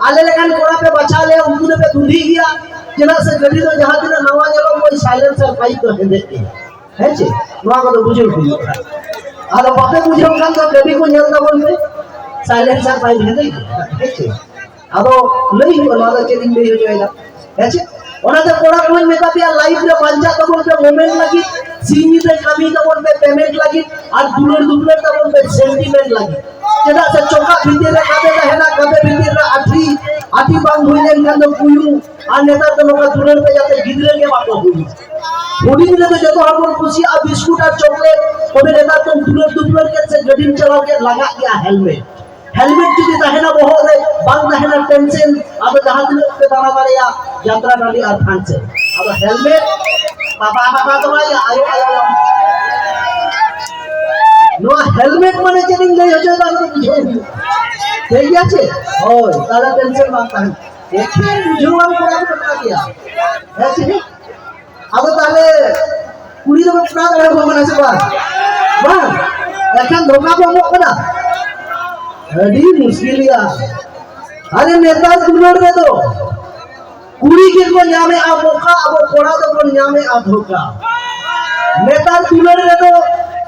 ᱟᱞᱮ ᱞᱮᱠᱟᱱ ᱠᱚᱲᱟ ᱯᱮ ᱵᱟᱪᱷᱟᱣ ᱞᱮᱭᱟ, ᱩᱱᱠᱩ ᱫᱚᱯᱮ ᱫᱩᱫᱷᱤ ᱜᱮᱭᱟ᱾ ᱪᱮᱫᱟᱜ ᱥᱮ ᱜᱟᱹᱰᱤ ᱫᱚ ᱡᱟᱦᱟᱸ ᱛᱤᱱᱟᱹᱜ ᱱᱟᱣᱟ ᱧᱮᱞᱚᱜ, ᱢᱟᱹᱭ, silencer pipe ᱫᱚ ᱦᱮᱸᱫᱮᱜ ᱜᱮᱭᱟ᱾ ᱦᱮᱸ ᱪᱮ? ᱱᱚᱣᱟ ᱠᱚᱫᱚ ᱵᱩᱡᱷᱟᱹᱣ ᱦᱩᱭᱩᱜᱼᱟ᱾ ᱟᱫᱚ ᱵᱟᱯᱮ ᱵᱩᱡᱷᱟᱹᱣ ᱠᱷᱟᱱ ᱫᱚ ᱜᱟᱹᱰᱤ ᱠᱚ ᱧᱮᱞ ᱛᱟᱵᱚᱱ ᱯᱮ, silencer pipe ᱦᱮᱸᱫᱮ ᱜᱮᱭᱟ᱾ ᱦᱮᱸ ᱪᱮ? ᱟᱫᱚ ᱞᱟᱹᱭ ᱦᱩᱭᱩᱜᱼᱟ, ᱱᱚᱣᱟ ᱫᱚ ᱪᱮᱫ ᱤᱧ ᱞᱟᱹᱭ ᱦᱚᱪᱚᱭᱮᱫᱟ᱾ ᱦᱮᱸ ᱪᱮ? ᱚᱱᱟᱛᱮ ᱠᱚᱲᱟ ᱠᱚᱧ ᱢᱮᱛᱟ ᱯᱮᱭᱟ, ᱞᱟᱭᱤᱯᱷ ᱨᱮ ᱵᱟᱧᱪᱟᱜ ᱛᱟᱵᱚᱱ ᱯᱮ ᱢᱳᱢᱮᱱᱴ ᱞᱟᱹᱜᱤᱫ, ᱥᱤᱧ ᱧᱤᱫᱟᱹ ᱠᱟᱹᱢᱤ ᱛᱟᱵᱚᱱ ᱯᱮ ᱯᱮᱢᱮᱱᱴ ᱞᱟᱹᱜᱤᱫ, ᱟᱨ ᱫᱩᱞᱟᱹᱲ ᱫᱩᱯᱞᱟᱹᱲ ᱛᱟᱵᱚᱱ ᱯᱮ ᱥᱮᱱᱴᱤᱢᱮᱱᱴ ᱞᱟᱹᱜᱤᱫ᱾ ᱪᱮᱫᱟᱜ ᱥᱮ ᱪᱚᱠᱟᱜ ᱵᱷᱤᱛᱤᱨ ᱨᱮ ᱠᱟᱛᱮ ᱛᱟᱦᱮᱱᱟ, ᱠᱟᱛᱮ ᱵᱷᱤᱛᱤᱨ ᱨᱮ ᱟᱹᱴᱷᱤ, ᱟᱹᱴᱷᱤ ᱵᱟᱝ ᱦᱩᱭ ᱞᱮᱱᱠᱷᱟᱱ ᱫᱚ ᱠᱩᱭᱩ᱾ ᱟᱨ ᱱᱮᱛᱟᱨ ᱫᱚ ᱱᱚᱝᱠᱟ ᱫᱩᱞᱟᱹᱲ ᱛᱮ ᱡᱟᱛᱮ ᱜᱤᱫᱽᱨᱟᱹ ᱜᱮ ᱵᱟᱠᱚ ᱦᱩᱭᱩᱜ᱾ ᱦᱩᱰᱤᱧ ᱨᱮᱫᱚ ᱡᱚᱛᱚ ᱦᱚᱲ ᱵᱚᱱ ᱠᱩᱥᱤᱭᱟᱜᱼᱟ ᱵᱤᱥᱠᱩᱴ ᱟᱨ ᱪᱚᱠᱞᱮᱴ, ᱛᱚᱵᱮ ᱱᱮᱛᱟᱨ ᱫᱚ ᱫᱩᱞᱟᱹᱲ ᱫᱩᱯᱞᱟᱹᱲ ᱠᱮᱫ ᱥᱮ ᱜᱟᱹᱰᱤᱢ ᱪᱟᱞᱟᱣ ᱠᱮᱫ, ᱞᱟᱜᱟᱜ ᱜᱮᱭᱟ ᱦᱮᱞᱢᱮᱴ᱾ ᱦᱮᱞᱢᱮᱴ ᱡᱩᱫᱤ ᱛᱟᱦᱮᱱᱟ ᱵᱚᱦᱚᱜ ᱨᱮ, ᱵᱟᱝ ᱛᱟᱦᱮᱱᱟ ᱴᱮᱱᱥᱮᱱ, ᱟᱫᱚ ᱡᱟᱦᱟᱸ ᱛᱤᱱᱟᱹᱜ ᱯᱮ ᱫᱟᱬᱟ ᱫᱟᱲᱮᱭᱟᱜ ᱡᱟᱛᱨᱟ ᱴᱟᱺᱰᱤ ᱟᱨ ᱯᱷᱟᱱᱥᱮᱱ᱾ ᱟᱫᱚ ᱦᱮᱞᱢᱮᱴ ᱵᱟᱵᱟ ᱵᱟᱵᱟ ᱫᱚ ᱵᱟᱭ ᱟᱭᱳ ᱟᱭᱳ᱾ ᱱᱚᱣᱟ ᱦᱮᱞᱢᱮᱴ ᱢᱟᱱᱮ ᱪᱮᱫ ᱤᱧ ᱞᱟᱹᱭ ᱦᱚᱪᱚᱭᱮᱫᱟ, ᱚᱱᱟ ᱫᱚ ᱵᱩᱡᱷᱟᱹᱣ ᱦᱩᱭᱩᱜᱼᱟ᱾ ᱴᱷᱤᱠ ᱜᱮᱭᱟ ᱪᱮ? ᱦᱳᱭ, ᱛᱟᱦᱞᱮ ᱴᱮᱱᱥᱮᱱ ᱵᱟᱝ ᱛᱟᱦᱮᱱᱟ᱾ ᱮᱠᱷᱮᱱ ᱵᱩᱡᱷᱟᱹᱣ ᱵᱟᱝ ᱠᱚᱨᱟᱣ ᱠᱟᱱᱟ ᱜᱮᱭᱟ᱾ ᱦᱮᱸ ᱪᱮ? ᱟᱫᱚ ᱛᱟᱦᱞᱮ ᱠᱩᱲᱤ ᱫᱚ ᱯᱮᱲᱟ ᱫᱟᱲᱮ ᱟᱠᱚ ᱠᱟᱱᱟ ᱥᱮ ᱵᱟᱝ? ᱵᱟᱝ᱾ ᱮᱱᱠᱷᱟᱱ ᱫᱷᱳᱠᱟ ᱠᱚ ᱮᱢᱚᱜ ᱠᱟᱱᱟ᱾ ᱟᱹᱰᱤ ᱢᱩᱥᱠᱤᱞ ᱜᱮᱭᱟ᱾ ᱟᱨᱮ ᱱᱮᱛᱟᱨ ᱫᱩᱞᱟᱹᱲ ᱨᱮᱫᱚ ᱠᱩᱲᱤ ᱜᱮᱠᱚ ᱧᱟᱢᱮᱜᱼᱟ ᱢᱚᱠᱟ, ᱟᱵᱚ ᱠᱚᱲᱟ ᱫᱚᱵᱚᱱ ᱧᱟᱢᱮᱜᱼᱟ ᱫᱷᱳᱠᱟ᱾ ᱱᱮᱛᱟᱨ ᱫᱩᱞᱟᱹᱲ ᱨᱮᱫᱚ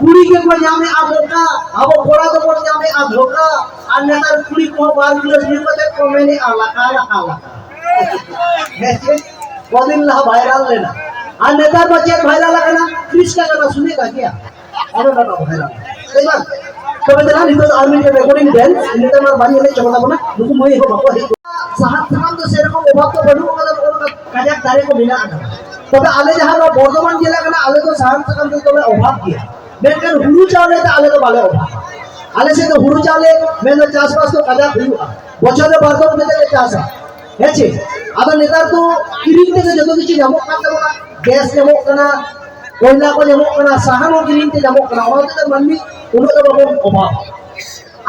ᱠᱩᱲᱤ ᱜᱮᱠᱚ ᱧᱟᱢᱮᱜᱼᱟ ᱢᱚᱠᱟ, ᱟᱵᱚ ᱠᱚᱲᱟ ᱫᱚᱵᱚᱱ ᱧᱟᱢᱮᱜᱼᱟ ᱫᱷᱳᱠᱟ᱾ ᱟᱨ ᱱᱮᱛᱟᱨ ᱠᱩᱲᱤ ᱠᱚᱦᱚᱸ ᱵᱟᱨ ᱜᱤᱞᱟᱹᱥ ᱧᱩ ᱠᱟᱛᱮ ᱠᱚ ᱢᱮᱱᱮᱜᱼᱟ ᱞᱟᱠᱟ, ᱞᱟᱠᱟ, ᱞᱟᱠᱟ᱾ ᱦᱮᱸ ᱪᱮ? ᱠᱚᱫᱤᱱ ᱞᱟᱦᱟ ᱵᱷᱟᱭᱨᱟᱞ ᱞᱮᱱᱟ᱾ ᱟᱨ ᱱᱮᱛᱟᱨ ᱢᱟ ᱪᱮᱫ ᱵᱷᱟᱭᱨᱟᱞ ᱟᱠᱟᱱᱟ? ᱛᱤᱨᱤᱥ ᱴᱟᱠᱟ ᱨᱮᱱᱟᱜ ᱥᱩᱱᱤ ᱠᱟ ᱜᱮᱭᱟ᱾ ᱟᱨᱚ ᱰᱟᱴᱟ ᱵᱷᱟᱭᱨᱟᱞ᱾ ᱮᱭ ᱵᱟᱝ? ᱛᱚᱵᱮ ᱫᱮᱞᱟ ᱱᱤᱛᱚᱜ ᱫᱚ ᱟᱨ ᱢᱤᱫᱴᱮᱱ ᱨᱮᱠᱚᱨᱰᱤᱝ ᱰᱮᱱᱥ, ᱱᱤᱛᱚᱜ ᱢᱟ ᱵᱟᱹᱧ ᱮᱱᱮᱡ ᱦᱚᱪᱚ ᱠᱟᱛᱟ ᱵᱚᱱᱟ, ᱱᱩᱠᱩ ᱢᱟᱹᱭ ᱦᱚᱸ ᱵᱟᱠᱚ ᱦᱮᱡ ᱠᱚᱜᱼᱟ᱾ ᱥᱟᱦᱟᱱ ᱥᱟᱠᱟᱢ ᱫᱚ ᱥᱮᱨᱚᱠᱚᱢ ᱚᱵᱷᱟᱵ ᱫᱚ ᱵᱟᱹᱱᱩᱜ ᱟᱠᱟᱫᱟ, ᱱᱚᱜᱼᱚ ᱱᱚᱝᱠᱟ ᱠᱟᱡᱟᱠ ᱫᱟᱨᱮ ᱠᱚ ᱢᱮᱱᱟᱜ ᱟᱠᱟᱫᱟ᱾ ᱛᱚᱵᱮ ᱟᱞᱮ ᱡᱟᱦᱟᱸ ᱱᱚᱣᱟ ᱵᱚᱨᱫᱷᱚᱢᱟᱱ ᱡᱮᱞᱟ ᱠᱟᱱᱟ, ᱟᱞᱮ ᱫᱚ ᱥᱟᱦᱟᱱ ᱥᱟᱠᱟᱢ ᱛᱮᱫᱚ ᱞᱮ ᱚᱵᱷᱟᱵ ᱜᱮᱭᱟ, ᱢᱮᱱᱠᱷᱟᱱ ᱦᱩᱲᱩ ᱪᱟᱣᱞᱮ ᱛᱮ ᱟᱞᱮ ᱫᱚ ᱵᱟᱞᱮ ᱚᱵᱷᱟᱵᱟ᱾ ᱟᱞᱮ ᱥᱮᱫ ᱫᱚ ᱦᱩᱲᱩ ᱪᱟᱣᱞᱮ ᱢᱮᱱᱫᱚ ᱪᱟᱥᱵᱟᱥ ᱫᱚ ᱠᱟᱡᱟᱠ ᱦᱩᱭᱩᱜᱼᱟ, ᱵᱚᱪᱷᱚᱨ ᱨᱮ ᱵᱟᱨ ᱫᱚᱢ ᱠᱟᱛᱮ ᱞᱮ ᱪᱟᱥᱟ᱾ ᱦᱮᱸ ᱪᱮ? ᱟᱫᱚ ᱱᱮᱛᱟᱨ ᱫᱚ ᱠᱤᱨᱤᱧ ᱛᱮᱜᱮ ᱡᱚᱛᱚ ᱠᱤᱪᱷᱩ ᱧᱟᱢᱚᱜ ᱠᱟᱱ ᱛᱟᱵᱚᱱᱟ, ᱜᱮᱥ ᱧᱟᱢᱚᱜ ᱠᱟᱱᱟ, ᱠᱚᱭᱞᱟ ᱠᱚ ᱧᱟᱢᱚᱜ ᱠᱟᱱᱟ, ᱥᱟᱦᱟᱱ ᱦᱚᱸ ᱠᱤᱨᱤᱧ ᱛᱮ ᱧᱟᱢᱚᱜ ᱠᱟᱱᱟ, ᱚᱱᱟ ᱦᱚᱛᱮᱡ ᱛᱮ ᱢᱟᱹᱱᱢᱤ ᱩᱱᱟᱹᱜ ᱫᱚ ᱵᱟᱵᱚᱱ ᱚᱵᱷᱟᱵ᱾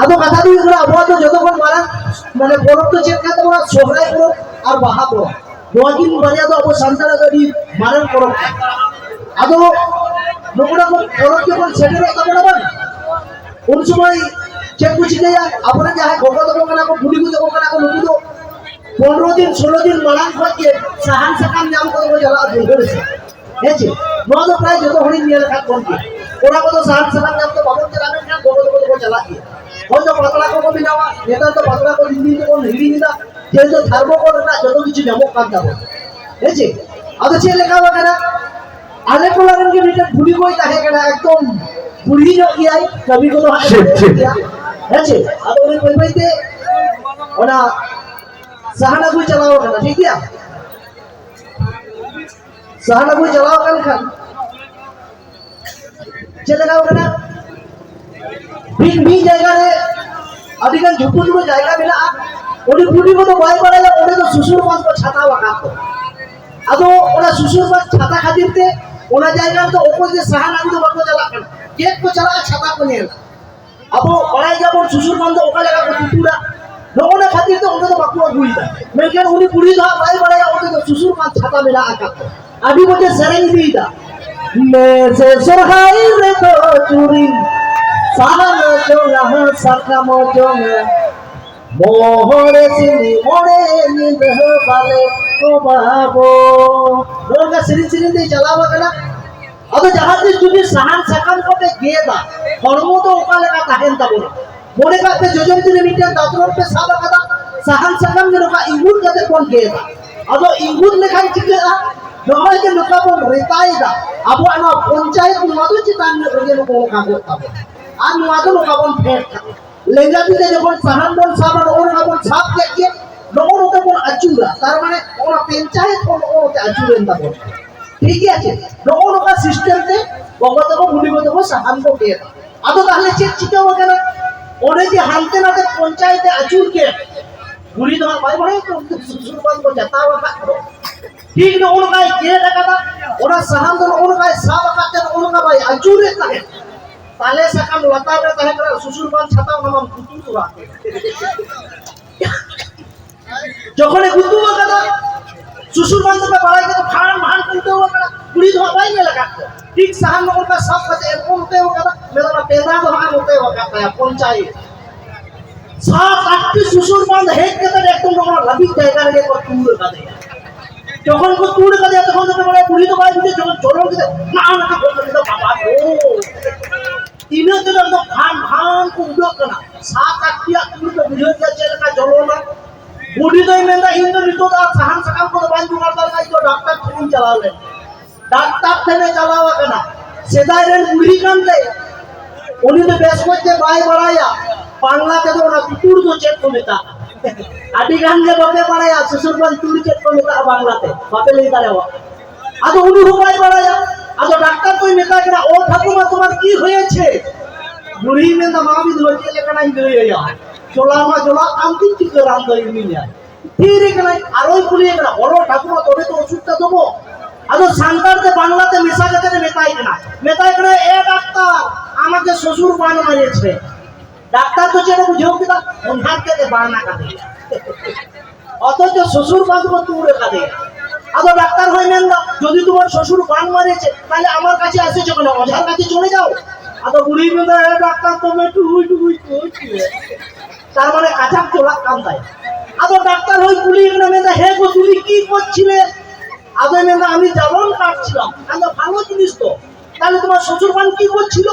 ᱟᱫᱚ ᱠᱟᱛᱷᱟ ᱫᱚ ᱦᱩᱭᱩᱜ ᱠᱟᱱᱟ, ᱟᱵᱚᱣᱟᱜ ᱫᱚ ᱡᱚᱛᱚ ᱠᱷᱚᱱ ᱢᱟᱨᱟᱝ ᱢᱟᱱᱮ ᱯᱚᱨᱚᱵᱽ ᱫᱚ ᱪᱮᱫ ᱠᱟᱱ ᱛᱟᱵᱚᱱᱟ? ᱥᱚᱦᱨᱟᱭ ᱯᱚᱨᱚᱵᱽ ᱟᱨ ᱵᱟᱦᱟ ᱯᱚᱨᱚᱵᱽ, ᱱᱚᱣᱟ ᱠᱤᱱ ᱵᱟᱨᱭᱟ ᱫᱚ ᱟᱵᱚ ᱥᱟᱱᱛᱟᱲᱟᱜ ᱫᱚ ᱟᱹᱰᱤ ᱢᱟᱨᱟᱝ ᱯᱚᱨᱚᱵᱽ ᱠᱟᱱᱟ᱾ ᱟᱫᱚ ᱱᱚᱜᱼᱚ ᱱᱟ ᱠᱚ ᱯᱚᱨᱚᱵᱽ ᱡᱚᱠᱷᱚᱱ ᱥᱮᱴᱮᱨᱚᱜ ᱛᱟᱵᱚᱱᱟ ᱵᱟᱝ, ᱩᱱ ᱥᱚᱢᱚᱭ ᱪᱮᱫ ᱠᱚ ᱪᱤᱠᱟᱹᱭᱟ? ᱟᱵᱚᱨᱮᱱ ᱡᱟᱦᱟᱸᱭ ᱜᱚᱜᱚ ᱛᱟᱠᱚ ᱠᱟᱱᱟ ᱠᱚ, ᱵᱩᱰᱤ ᱜᱚ ᱛᱟᱠᱚ ᱠᱟᱱᱟ ᱠᱚ, ᱱᱩᱠᱩ ᱫᱚ ᱯᱚᱱᱨᱚ ᱫᱤᱱ, ᱥᱳᱞᱳ ᱫᱤᱱ ᱢᱟᱲᱟᱝ ᱠᱷᱚᱱ ᱜᱮ ᱥᱟᱦᱟᱱ ᱥᱟᱠᱟᱢ ᱧᱟᱢ ᱠᱚᱫᱚ ᱠᱚ ᱪᱟᱞᱟᱜᱼᱟ ᱵᱟᱹᱭᱦᱟᱹᱲ ᱥᱮᱫ᱾ ᱦᱮᱸ ᱪᱮ? ᱱᱚᱣᱟ ᱫᱚ ᱯᱨᱟᱭ ᱡᱚᱛᱚ ᱦᱚᱲᱤᱧ ᱧᱮᱞ ᱟᱠᱟᱫ ᱠᱚᱣᱟ ᱜᱮ᱾ ᱠᱚᱲᱟ ᱠᱚᱫᱚ ᱥᱟᱦᱟᱱ ᱥᱟᱠᱟᱢ ᱧᱟᱢ ᱫᱚ ᱵᱟᱵᱚᱱ ᱪᱟᱞᱟᱜᱼᱟ, ᱢᱮᱱᱠᱷᱟᱱ ᱜᱚᱜᱚ ᱛᱟᱠᱚ ᱫᱚᱠᱚ ᱪᱟᱞᱟᱜ ᱜᱮᱭᱟ᱾ ᱦᱚᱭᱛᱳ ᱯᱟᱛᱲᱟ ᱠᱚᱠᱚ ᱵᱮᱱᱟᱣᱟ, ᱱᱮᱛᱟᱨ ᱫᱚ ᱯᱟᱛᱲᱟ ᱠᱚ ᱫᱤᱱ ᱫᱤᱱ ᱛᱮᱵᱚᱱ ᱦᱤᱲᱤᱧ ᱮᱫᱟ, ᱡᱮᱦᱮᱛᱩ ᱛᱷᱟᱨᱢᱳᱠᱚᱞ ᱨᱮᱱᱟᱜ ᱡᱚᱛᱚ ᱠᱤᱪᱷᱩ ᱧᱟᱢᱚᱜ ᱠᱟᱱ ᱛᱟᱵᱚᱱᱟ᱾ ᱦᱮᱸ ᱪᱮ? ᱟᱫᱚ ᱪᱮᱫ ᱞᱮᱠᱟ ᱟᱠᱟᱱᱟ? ᱟᱞᱮ ᱴᱚᱞᱟ ᱨᱮᱱ ᱜᱮ ᱢᱤᱫᱴᱮᱱ ᱵᱩᱰᱷᱤ ᱜᱚᱭ ᱛᱟᱦᱮᱸ ᱠᱟᱱᱟ, ᱮᱠᱫᱚᱢ ᱵᱩᱲᱦᱤ ᱧᱚᱜ ᱜᱮᱭᱟᱭ, ᱠᱟᱹᱢᱤ ᱠᱚᱫᱚ ᱦᱟᱸᱜ ᱴᱷᱤᱠ, ᱴᱷᱤᱠ᱾ ᱜᱮᱭᱟ᱾ ᱦᱮᱸ ᱪᱮ? ᱟᱫᱚ ᱩᱱᱤ ᱵᱟᱹᱭ ᱵᱟᱹᱭ ᱛᱮ ᱚᱱᱟ ᱥᱟᱦᱟᱱ ᱟᱹᱜᱩᱭ ᱪᱟᱞᱟᱣ ᱟᱠᱟᱱᱟ, ᱴᱷᱤᱠ ᱜᱮᱭᱟ? ᱥᱟᱦᱟᱱ ᱟᱹᱜᱩᱭ ᱪᱟᱞᱟᱣ ᱟᱠᱟᱱ ᱠᱷᱟᱱ ᱪᱮᱫ ᱞᱮᱠᱟ ᱠᱟᱱᱟ? ᱢᱤᱫ ᱢᱤᱫ ᱡᱟᱭᱜᱟ ᱨᱮ ᱟᱹᱰᱤ ᱜᱟᱱ ᱡᱷᱩᱯᱩ ᱡᱷᱩᱯᱩ ᱡᱟᱭᱜᱟ ᱢᱮᱱᱟᱜᱼᱟ᱾ ᱩᱱᱤ ᱵᱩᱰᱷᱤ ᱠᱚᱫᱚ ᱵᱟᱭ ᱵᱟᱲᱟᱭᱟ, ᱚᱸᱰᱮ ᱫᱚ ᱥᱩᱥᱩᱨ ᱵᱟᱸᱫᱷ ᱠᱚ ᱪᱷᱟᱛᱟᱣ ᱟᱠᱟᱫ ᱠᱚ᱾ ᱟᱫᱚ ᱚᱱᱟ ᱥᱩᱥᱩᱨ ᱵᱟᱸᱫᱷ ᱪᱷᱟᱛᱟ ᱠᱷᱟᱹᱛᱤᱨ ᱛᱮ ᱚᱱᱟ ᱡᱟᱭᱜᱟ ᱨᱮᱫᱚ ᱚᱠᱚᱭ ᱜᱮ ᱥᱟᱦᱟᱱ ᱟᱹᱜᱩ ᱫᱚ ᱵᱟᱠᱚ ᱪᱟᱞᱟᱜ ᱠᱟᱱᱟ᱾ ᱪᱮᱫ ᱠᱚ ᱪᱟᱞᱟᱜᱼᱟ? ᱪᱷᱟᱛᱟ ᱠᱚ ᱧᱮᱞᱟ᱾ ᱟᱵᱚ ᱵᱟᱲᱟᱭ ᱜᱮᱭᱟᱵᱚᱱ ᱥᱩᱥᱩᱨ ᱵᱟᱸᱫᱷ ᱫᱚ ᱚᱠᱟ ᱞᱮᱠᱟ ᱠᱚ ᱛᱩᱛᱩᱨᱟ, ᱱᱚᱜᱼᱚ ᱱᱟ ᱠᱷᱟᱹᱛᱤᱨ ᱛᱮ ᱚᱸᱰᱮ ᱫᱚ ᱵᱟᱠᱚ ᱟᱹᱜᱩᱭᱮᱫᱟ᱾ ᱢᱮᱱᱠᱷᱟᱱ ᱩᱱᱤ ᱠᱩᱲᱤ ᱫᱚ ᱦᱟᱸᱜ ᱵᱟᱭ ᱵᱟᱲᱟᱭᱟ ᱚᱸᱰᱮ ᱫᱚ ᱥᱩᱥᱩᱨ ᱵᱟᱸᱫᱷ ᱪᱷᱟᱛᱟ ᱢᱮᱱᱟᱜ ᱟᱠᱟᱫ ᱠᱚ᱾ ᱟᱹᱰᱤ ᱢᱚᱡᱮ ᱥᱮᱨᱮᱧ ᱤᱫᱤᱭᱮᱫᱟ, ᱢᱮᱥᱮ ᱥᱚᱨᱦᱟᱭ ᱨᱮᱫᱚ ᱪᱩᱨᱤ ᱥᱟᱦᱟᱱ ᱡᱚᱝᱟ ᱥᱟᱠᱟᱢ ᱡᱚᱝᱟ ᱢᱚᱬᱮ ᱥᱤᱧ ᱢᱚᱬᱮ ᱧᱤᱫᱟᱹ ᱵᱟᱞᱮ ᱠᱚ ᱵᱟᱵᱚ᱾ ᱱᱚᱜᱼᱚ ᱱᱚᱝᱠᱟ ᱥᱮᱨᱮᱧ ᱥᱮᱨᱮᱧ ᱛᱮᱭ ᱪᱟᱞᱟᱣ ᱟᱠᱟᱱᱟ᱾ ᱟᱫᱚ ᱡᱟᱦᱟᱸ ᱛᱤᱥ ᱡᱩᱫᱤ ᱥᱟᱦᱟᱱ ᱥᱟᱠᱟᱢ ᱠᱚᱯᱮ ᱜᱮᱫᱟ, ᱦᱚᱲᱢᱚ ᱫᱚ ᱚᱠᱟ ᱞᱮᱠᱟ ᱛᱟᱦᱮᱱ ᱛᱟᱵᱚᱱᱟ? ᱢᱚᱱᱮ ᱠᱟᱜ ᱯᱮ, ᱡᱚᱡᱚᱢ ᱛᱤ ᱨᱮ ᱢᱤᱫᱴᱮᱱ ᱫᱟᱛᱨᱚᱢ ᱯᱮ ᱥᱟᱵ ᱟᱠᱟᱫᱟ, ᱥᱟᱦᱟᱱ ᱥᱟᱠᱟᱢ ᱜᱮ ᱱᱚᱝᱠᱟ ᱤᱸᱜᱩᱫ ᱠᱟᱛᱮ ᱵᱚᱱ ᱜᱮᱫᱟ᱾ ᱟᱫᱚ ᱤᱸᱜᱩᱫ ᱞᱮᱠᱷᱟᱱ ᱪᱤᱠᱟᱹᱜᱼᱟ? ᱱᱚᱜᱼᱚᱭ ᱡᱮ ᱱᱚᱝᱠᱟ ᱵᱚᱱ ᱨᱮᱛᱟᱭᱮᱫᱟ, ᱟᱵᱚᱣᱟᱜ ᱱᱚᱣᱟ ᱯᱚᱧᱪᱟᱭᱮᱛ ᱱᱚᱣᱟ ᱫᱚ ᱪᱮᱛᱟᱱ ᱧᱚᱜ ᱨᱮᱜᱮ ᱱᱚᱝᱠᱟ ᱵᱚᱱ ᱟᱸᱜᱚᱜ ᱛᱟᱵᱚᱱᱟ᱾ ᱟᱨ ᱱᱚᱣᱟ ᱫᱚ ᱱᱚᱝᱠᱟ ᱵᱚᱱ ᱯᱷᱮᱰ ᱠᱟᱜᱼᱟ᱾ ᱞᱮᱸᱜᱟ ᱛᱤ ᱛᱮ ᱡᱚᱠᱷᱚᱱ ᱥᱟᱦᱟᱱ ᱵᱚᱱ ᱥᱟᱵᱟ, ᱱᱚᱜᱼᱚ ᱱᱚᱝᱠᱟ ᱵᱚᱱ ᱥᱟᱵ ᱠᱮᱫ ᱜᱮ, ᱱᱚᱜᱼᱚ ᱱᱚᱝᱠᱟ ᱵᱚᱱ ᱟᱹᱪᱩᱨᱟ᱾ ᱛᱟᱨ ᱢᱟᱱᱮ ᱚᱱᱟ ᱯᱚᱧᱪᱟᱭᱮᱛ ᱦᱚᱸ ᱱᱚᱜᱼᱚ ᱱᱚᱝᱠᱟ ᱟᱹᱪᱩᱨᱮᱱ ᱛᱟᱵᱚᱱᱟ᱾ ᱴᱷᱤᱠ ᱜᱮᱭᱟ ᱪᱮ? ᱱᱚᱜᱼᱚ ᱱᱚᱝᱠᱟ ᱥᱤᱥᱴᱮᱢ ᱛᱮ ᱜᱚᱜᱚ ᱛᱟᱠᱚ, ᱵᱩᱰᱤ ᱜᱚ ᱛᱟᱠᱚ ᱥᱟᱦᱟᱱ ᱠᱚ ᱜᱮᱫᱟ᱾ ᱟᱫᱚ ᱛᱟᱦᱞᱮ ᱪᱮᱫ ᱪᱤᱠᱟᱹᱣ ᱟᱠᱟᱱᱟ? ᱚᱸᱰᱮ ᱡᱮ ᱦᱟᱱᱛᱮ ᱱᱟᱛᱮ ᱯᱚᱧᱪᱟᱭᱮᱛ ᱮ ᱟᱹᱪᱩᱨ ᱠᱮᱫ, ᱵᱩᱲᱦᱤ ᱫᱚ ᱦᱟᱸᱜ ᱵᱟᱭ ᱵᱟᱲᱟᱭᱟ ᱛᱚ, ᱥᱩᱥᱩᱨ ᱵᱟᱸᱫᱷ ᱠᱚ ᱡᱟᱛᱟᱣ ᱟᱠᱟᱫ ᱠᱚ᱾ ᱴᱷᱤᱠ ᱱᱚᱜᱼᱚ ᱱᱚᱝᱠᱟᱭ ᱜᱮᱫ ᱟᱠᱟᱫᱟ, ᱚᱱᱟ ᱥᱟᱦᱟᱱ ᱫᱚ ᱱᱚᱜᱼᱚ ᱱᱚᱝᱠᱟᱭ ᱥᱟᱵ ᱟᱠᱟᱫ ᱛᱮ ᱱᱚᱜᱼᱚ ᱱᱚᱝᱠᱟ ᱵᱟᱭ ᱟᱹᱪᱩᱨᱮᱫ ᱛᱟᱦᱮᱸᱫ᱾ ᱛᱟᱞᱮ ᱥᱟᱠᱟᱢ ᱞᱟᱛᱟᱨ ᱨᱮ ᱛᱟᱦᱮᱸ ᱠᱟᱱᱟ ᱥᱩᱥᱩᱨ ᱵᱟᱸᱫᱷ ᱪᱷᱟᱛᱟ, ᱚᱱᱟ ᱢᱟᱢ ᱠᱩᱴᱩ ᱛᱚᱨᱟ ᱠᱮᱫ᱾ ᱡᱚᱠᱷᱚᱱᱮ ᱜᱩᱛᱩ ᱟᱠᱟᱫᱟ, ᱥᱩᱥᱩᱨ ᱵᱟᱸᱫᱷ ᱫᱚᱯᱮ ᱵᱟᱲᱟᱭ ᱜᱮᱭᱟ, ᱯᱷᱟᱱ ᱯᱷᱟᱱ ᱠᱚ ᱩᱰᱟᱹᱣ ᱟᱠᱟᱱᱟ, ᱠᱩᱲᱤ ᱫᱚ ᱦᱟᱸᱜ ᱵᱟᱭ ᱧᱮᱞ ᱟᱠᱟᱫ ᱠᱚᱣᱟ᱾ ᱴᱷᱤᱠ ᱥᱟᱦᱟᱱ ᱱᱚᱜᱼᱚ ᱱᱚᱝᱠᱟ ᱥᱟᱵ ᱠᱟᱛᱮ ᱮᱱᱠᱚ ᱱᱚᱛᱮ ᱟᱠᱟᱫᱟ, ᱢᱮᱱᱫᱟ ᱚᱱᱟ ᱯᱮᱸᱫᱟ ᱫᱚ ᱦᱟᱸᱜ ᱱᱚᱛᱮ ᱟᱠᱟᱫ ᱛᱟᱭᱟ, ᱯᱚᱧᱪᱟᱭᱮᱛ᱾ ᱥᱟᱛ ᱟᱴᱴᱤ ᱥᱩᱥᱩᱨ ᱵᱟᱸᱫᱷ ᱦᱮᱡ ᱠᱟᱛᱮ ᱮᱠᱫᱚᱢ ᱱᱚᱜᱼᱚ ᱱᱚᱣᱟ ᱞᱟᱹᱵᱤᱫ ᱡᱟᱭᱜᱟ ᱨᱮᱜᱮ ᱠᱚ ᱛᱩᱲ ᱟᱠᱟᱫᱮᱭᱟ᱾ ᱡᱚᱠᱷᱚᱱ ᱠᱚ ᱛᱩᱲ ᱟᱠᱟᱫᱮᱭᱟ, ᱛᱚᱠᱷᱚᱱ ᱫᱚᱯᱮ ᱵᱟᱲᱟᱭᱟ, ᱠᱩᱲᱤ ᱫᱚ ᱵᱟᱭ ᱵᱩᱡᱷᱟᱹᱣ, ᱡᱚᱠᱷᱚᱱ ᱪᱚᱞᱚᱱ ᱠᱮᱫᱟ, ᱱᱟ ᱱᱟ ᱠᱚ ᱢᱮᱱᱫᱟ, ᱵᱟᱵᱟ ᱜᱳ! ᱤᱱᱟᱹ ᱛᱮᱫᱚ ᱮᱠᱫᱚᱢ ᱯᱷᱟᱱ ᱯᱷᱟᱱ ᱠᱚ ᱩᱰᱟᱹᱜ ᱠᱟᱱᱟ᱾ ᱥᱟᱛ ᱟᱴ ᱴᱤᱭᱟᱜ ᱠᱩᱲᱤ ᱠᱚ ᱵᱩᱡᱷᱟᱹᱣ ᱠᱮᱫᱟ ᱪᱮᱫ ᱞᱮᱠᱟ ᱡᱚᱞᱚᱱᱟ᱾ ᱵᱩᱰᱷᱤ ᱫᱚᱭ ᱢᱮᱱᱫᱟ, "ᱤᱧ ᱫᱚ ᱱᱤᱛᱚᱜ ᱫᱚ ᱟᱨ ᱥᱟᱦᱟᱱ ᱥᱟᱠᱟᱢ ᱠᱚᱫᱚ ᱵᱟᱹᱧ ᱡᱚᱜᱟᱲ ᱫᱟᱲᱮᱭᱟᱜᱼᱟ, ᱤᱧ ᱫᱚ ᱰᱟᱠᱛᱟᱨ ᱴᱷᱮᱱᱤᱧ ᱪᱟᱞᱟᱣ ᱞᱮᱱ᱾" ᱰᱟᱠᱛᱟᱨ ᱴᱷᱮᱱᱮ ᱪᱟᱞᱟᱣ ᱟᱠᱟᱱᱟ᱾ ᱥᱮᱫᱟᱭ ᱨᱮᱱ ᱵᱩᱲᱦᱤ ᱠᱟᱱ ᱛᱮ ᱩᱱᱤ ᱫᱚ ᱵᱮᱥ ᱠᱚᱡ ᱛᱮ ᱵᱟᱭ ᱵᱟᱲᱟᱭᱟ ᱵᱟᱝᱞᱟ ᱛᱮᱫᱚ ᱚᱱᱟ ᱛᱩᱲ ᱫᱚ ᱪᱮᱫ ᱠᱚ ᱢᱮᱛᱟᱜᱼᱟ᱾ ᱟᱹᱰᱤ ᱜᱟᱱ ᱜᱮ ᱵᱟᱯᱮ ᱵᱟᱲᱟᱭᱟ ᱥᱩᱥᱩᱨ ᱵᱟᱱ ᱛᱩᱲ ᱪᱮᱫ ᱠᱚ ᱢᱮᱛᱟᱜᱼᱟ ᱵᱟᱝᱞᱟ ᱛᱮ, ᱵᱟᱯᱮ ᱞᱟᱹᱭ ᱫᱟᱲᱮᱭᱟᱜᱼᱟ᱾ ᱟᱫᱚ ᱩᱱᱤ ᱦᱚᱸ ᱵᱟᱭ ᱵᱟᱲᱟᱭᱟ᱾ ᱟᱫᱚ ᱰᱟᱠᱛᱟᱨ ᱫᱚᱭ ᱢᱮᱛᱟᱭ ᱠᱟᱱᱟ, "ᱳ ᱴᱷᱟᱹᱠᱩᱨ ᱢᱟ, ᱛᱳᱢᱟᱨ ᱠᱤ ᱦᱚᱭᱮᱪᱷᱮ?" ᱵᱩᱲᱦᱤ ᱢᱮᱱᱫᱟ, "ᱢᱟ ᱵᱤᱫᱷᱩᱣᱟᱹ, ᱪᱮᱫ ᱞᱮᱠᱟᱱᱟᱜ ᱤᱧ ᱞᱟᱹᱭ ᱟᱭᱟ? ᱡᱚᱞᱟ ᱢᱟ ᱡᱚᱞᱟᱜ ᱠᱟᱱ ᱛᱤᱧ, ᱪᱤᱠᱟᱹ ᱨᱟᱱ ᱫᱚ ᱤᱢᱟᱹᱧᱟᱭ?" ᱛᱷᱤᱨ ᱠᱟᱱᱟᱭ, ᱟᱨᱚᱭ ᱠᱩᱞᱤᱭᱮ ᱠᱟᱱᱟ, "ᱵᱚᱞᱚ ᱴᱷᱟᱹᱠᱩᱨ ᱢᱟ, ᱛᱚᱵᱮ ᱛᱚ ᱚᱥᱩᱵᱤᱫᱷᱟ ᱫᱚ ᱵᱚ?" ᱟᱫᱚ ᱥᱟᱱᱛᱟᱲ ᱛᱮ ᱵᱟᱝᱞᱟ ᱛᱮ ᱢᱮᱥᱟ ᱠᱟᱛᱮ ᱮ ᱢᱮᱛᱟᱭ ᱠᱟᱱᱟ, ᱢᱮᱛᱟᱭ ᱠᱟᱱᱟ, "ᱮ ᱰᱟᱠᱛᱟᱨ, ᱟᱢᱟᱜᱮ ᱥᱚᱥᱩᱨ ᱵᱟᱱ ᱢᱟᱨᱮᱪᱷᱮ᱾" ᱰᱟᱠᱛᱟᱨ ᱫᱚ ᱪᱮᱫ ᱮ ᱵᱩᱡᱷᱟᱹᱣ ᱠᱮᱫᱟ? ᱚᱱᱦᱟᱨ ᱛᱮᱫ ᱮ ᱵᱟᱱ ᱟᱠᱟᱫᱮᱭᱟ᱾ ᱚᱛᱷᱚᱪᱚ ᱥᱚᱥᱩᱨ ᱵᱟᱱ ᱫᱚᱠᱚ ᱛᱩᱲ ᱟᱠᱟᱫᱮᱭᱟ᱾ ᱟᱫᱚ ᱰᱟᱠᱛᱟᱨ ᱦᱚᱸᱭ ᱢᱮᱱᱫᱟ, "ᱡᱩᱫᱤ তোমার শ্বশুর বান মারেছে, তাহলে আমার কাছে এসেছো কেন? ওঝার কাছে চলে যাও।" ᱟᱫᱚ ᱵᱩᱲᱦᱤ ᱢᱮᱱᱫᱟ, "ᱮ ᱰᱟᱠᱛᱟᱨ, ᱛᱚᱵᱮ ᱴᱩᱦᱩᱭ ᱴᱩᱦᱩᱭ ᱠᱚ ᱪᱮᱫ?" ᱛᱟᱨ ᱢᱟᱱᱮ ᱠᱟᱡᱟᱠ ᱪᱚᱞᱟᱜ ᱠᱟᱱ ᱛᱟᱭᱟ᱾ ᱟᱫᱚ ᱰᱟᱠᱛᱟᱨ ᱦᱚᱸᱭ ᱠᱩᱞᱤᱭᱮ ᱠᱟᱱᱟ, ᱢᱮᱱᱫᱟ, "ᱦᱮᱸ ᱜᱳ, তুমি কি করছিলে?" ᱟᱫᱚᱭ ᱢᱮᱱᱫᱟ, "আমি জ্বালন কাটছিলাম।" ᱟᱫᱚ ᱵᱷᱟᱞᱚ ᱡᱤᱱᱤᱥ ᱛᱚ, ᱛᱟᱦᱞᱮ তোমার শ্বশুর বান কি করছিল?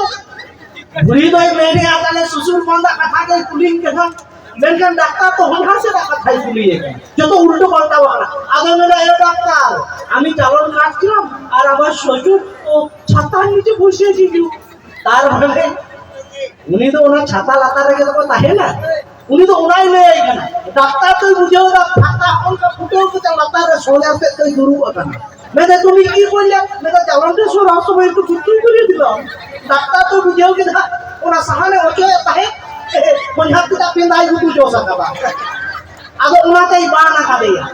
ᱵᱩᱲᱦᱤ ᱫᱚᱭ ᱢᱮᱱᱮᱜᱼᱟ, ᱛᱟᱦᱞᱮ ᱥᱩᱥᱩᱨ ᱵᱟᱸᱫᱟ ᱠᱟᱛᱷᱟ ᱜᱮᱭ ᱠᱩᱞᱤᱧ ᱠᱟᱱᱟ, ᱢᱮᱱᱠᱷᱟᱱ ᱰᱟᱠᱛᱟᱨ ᱛᱚ ᱦᱚᱧᱦᱟᱨ ᱥᱮᱫᱟᱜ ᱠᱟᱛᱷᱟᱭ ᱠᱩᱞᱤᱭᱮ ᱠᱟᱱᱟ, ᱡᱚᱛᱚ ᱩᱞᱴᱟᱹ ᱯᱟᱞᱴᱟᱣ ᱟᱠᱟᱱᱟ᱾ ᱟᱫᱚᱭ ᱢᱮᱱᱫᱟ, "ᱮ ᱰᱟᱠᱛᱟᱨ, ᱟᱢᱤ ᱪᱟᱞᱚᱱ ᱠᱟᱴ ᱪᱤᱞᱟᱢ ᱟᱨ ᱟᱵᱟᱨ ᱥᱚᱡᱩᱨ ᱛᱚ ᱪᱷᱟᱛᱟᱨ ᱱᱤᱪᱮ ᱵᱚᱥᱮ ᱡᱤᱡᱩ᱾" ᱛᱟᱨ ᱢᱟᱱᱮ ᱩᱱᱤ ᱫᱚ ᱚᱱᱟ ᱪᱷᱟᱛᱟ ᱞᱟᱛᱟᱨ ᱨᱮᱜᱮ ᱫᱚᱠᱚ ᱛᱟᱦᱮᱱᱟ᱾ ᱩᱱᱤ ᱫᱚ ᱚᱱᱟᱭ ᱞᱟᱹᱭᱟᱭ ᱠᱟᱱᱟ᱾ ᱰᱟᱠᱛᱟᱨ ᱫᱚᱭ ᱵᱩᱡᱷᱟᱹᱣ ᱮᱫᱟ, ᱯᱷᱟᱸᱠᱟ ᱚᱱᱠᱟ ᱯᱷᱩᱴᱟᱹᱣ ᱠᱟᱛᱮ ᱞᱟᱛᱟᱨ ᱨᱮ ᱥᱚᱡᱟ ᱥᱮᱫ ᱫᱚᱭ ᱫᱩᱲᱩᱵ ᱟᱠᱟᱱᱟ᱾ ᱢᱮᱱᱫᱟ, "তুমি কি করলে?" ᱢᱮᱱᱫᱟ, "ᱪᱟᱞᱚᱱ ᱨᱮ ᱥᱚᱨᱟᱣ ᱥᱚᱢᱚᱭ ᱮᱠᱴᱩ ᱠᱷᱩᱛᱩ ᱠᱚᱨᱮ ᱫᱤᱞᱟᱢ᱾" ᱰᱟᱠᱛᱟᱨ ᱫᱚ ᱵᱩᱡᱷᱟᱹᱣ ᱠᱮᱫᱟ, ᱚᱱᱟ ᱥᱟᱦᱟᱱᱮ ᱚᱪᱚᱭᱮᱫ ᱛᱟᱦᱮᱸᱫ, ᱚᱱᱟ ᱪᱮᱫᱟᱜ ᱯᱮᱸᱫᱟᱭ ᱜᱩᱛᱩ ᱡᱚᱥ ᱟᱠᱟᱫᱟ᱾ ᱟᱫᱚ ᱚᱱᱟᱛᱮᱭ ᱵᱟᱱ ᱟᱠᱟᱫᱮᱭᱟ᱾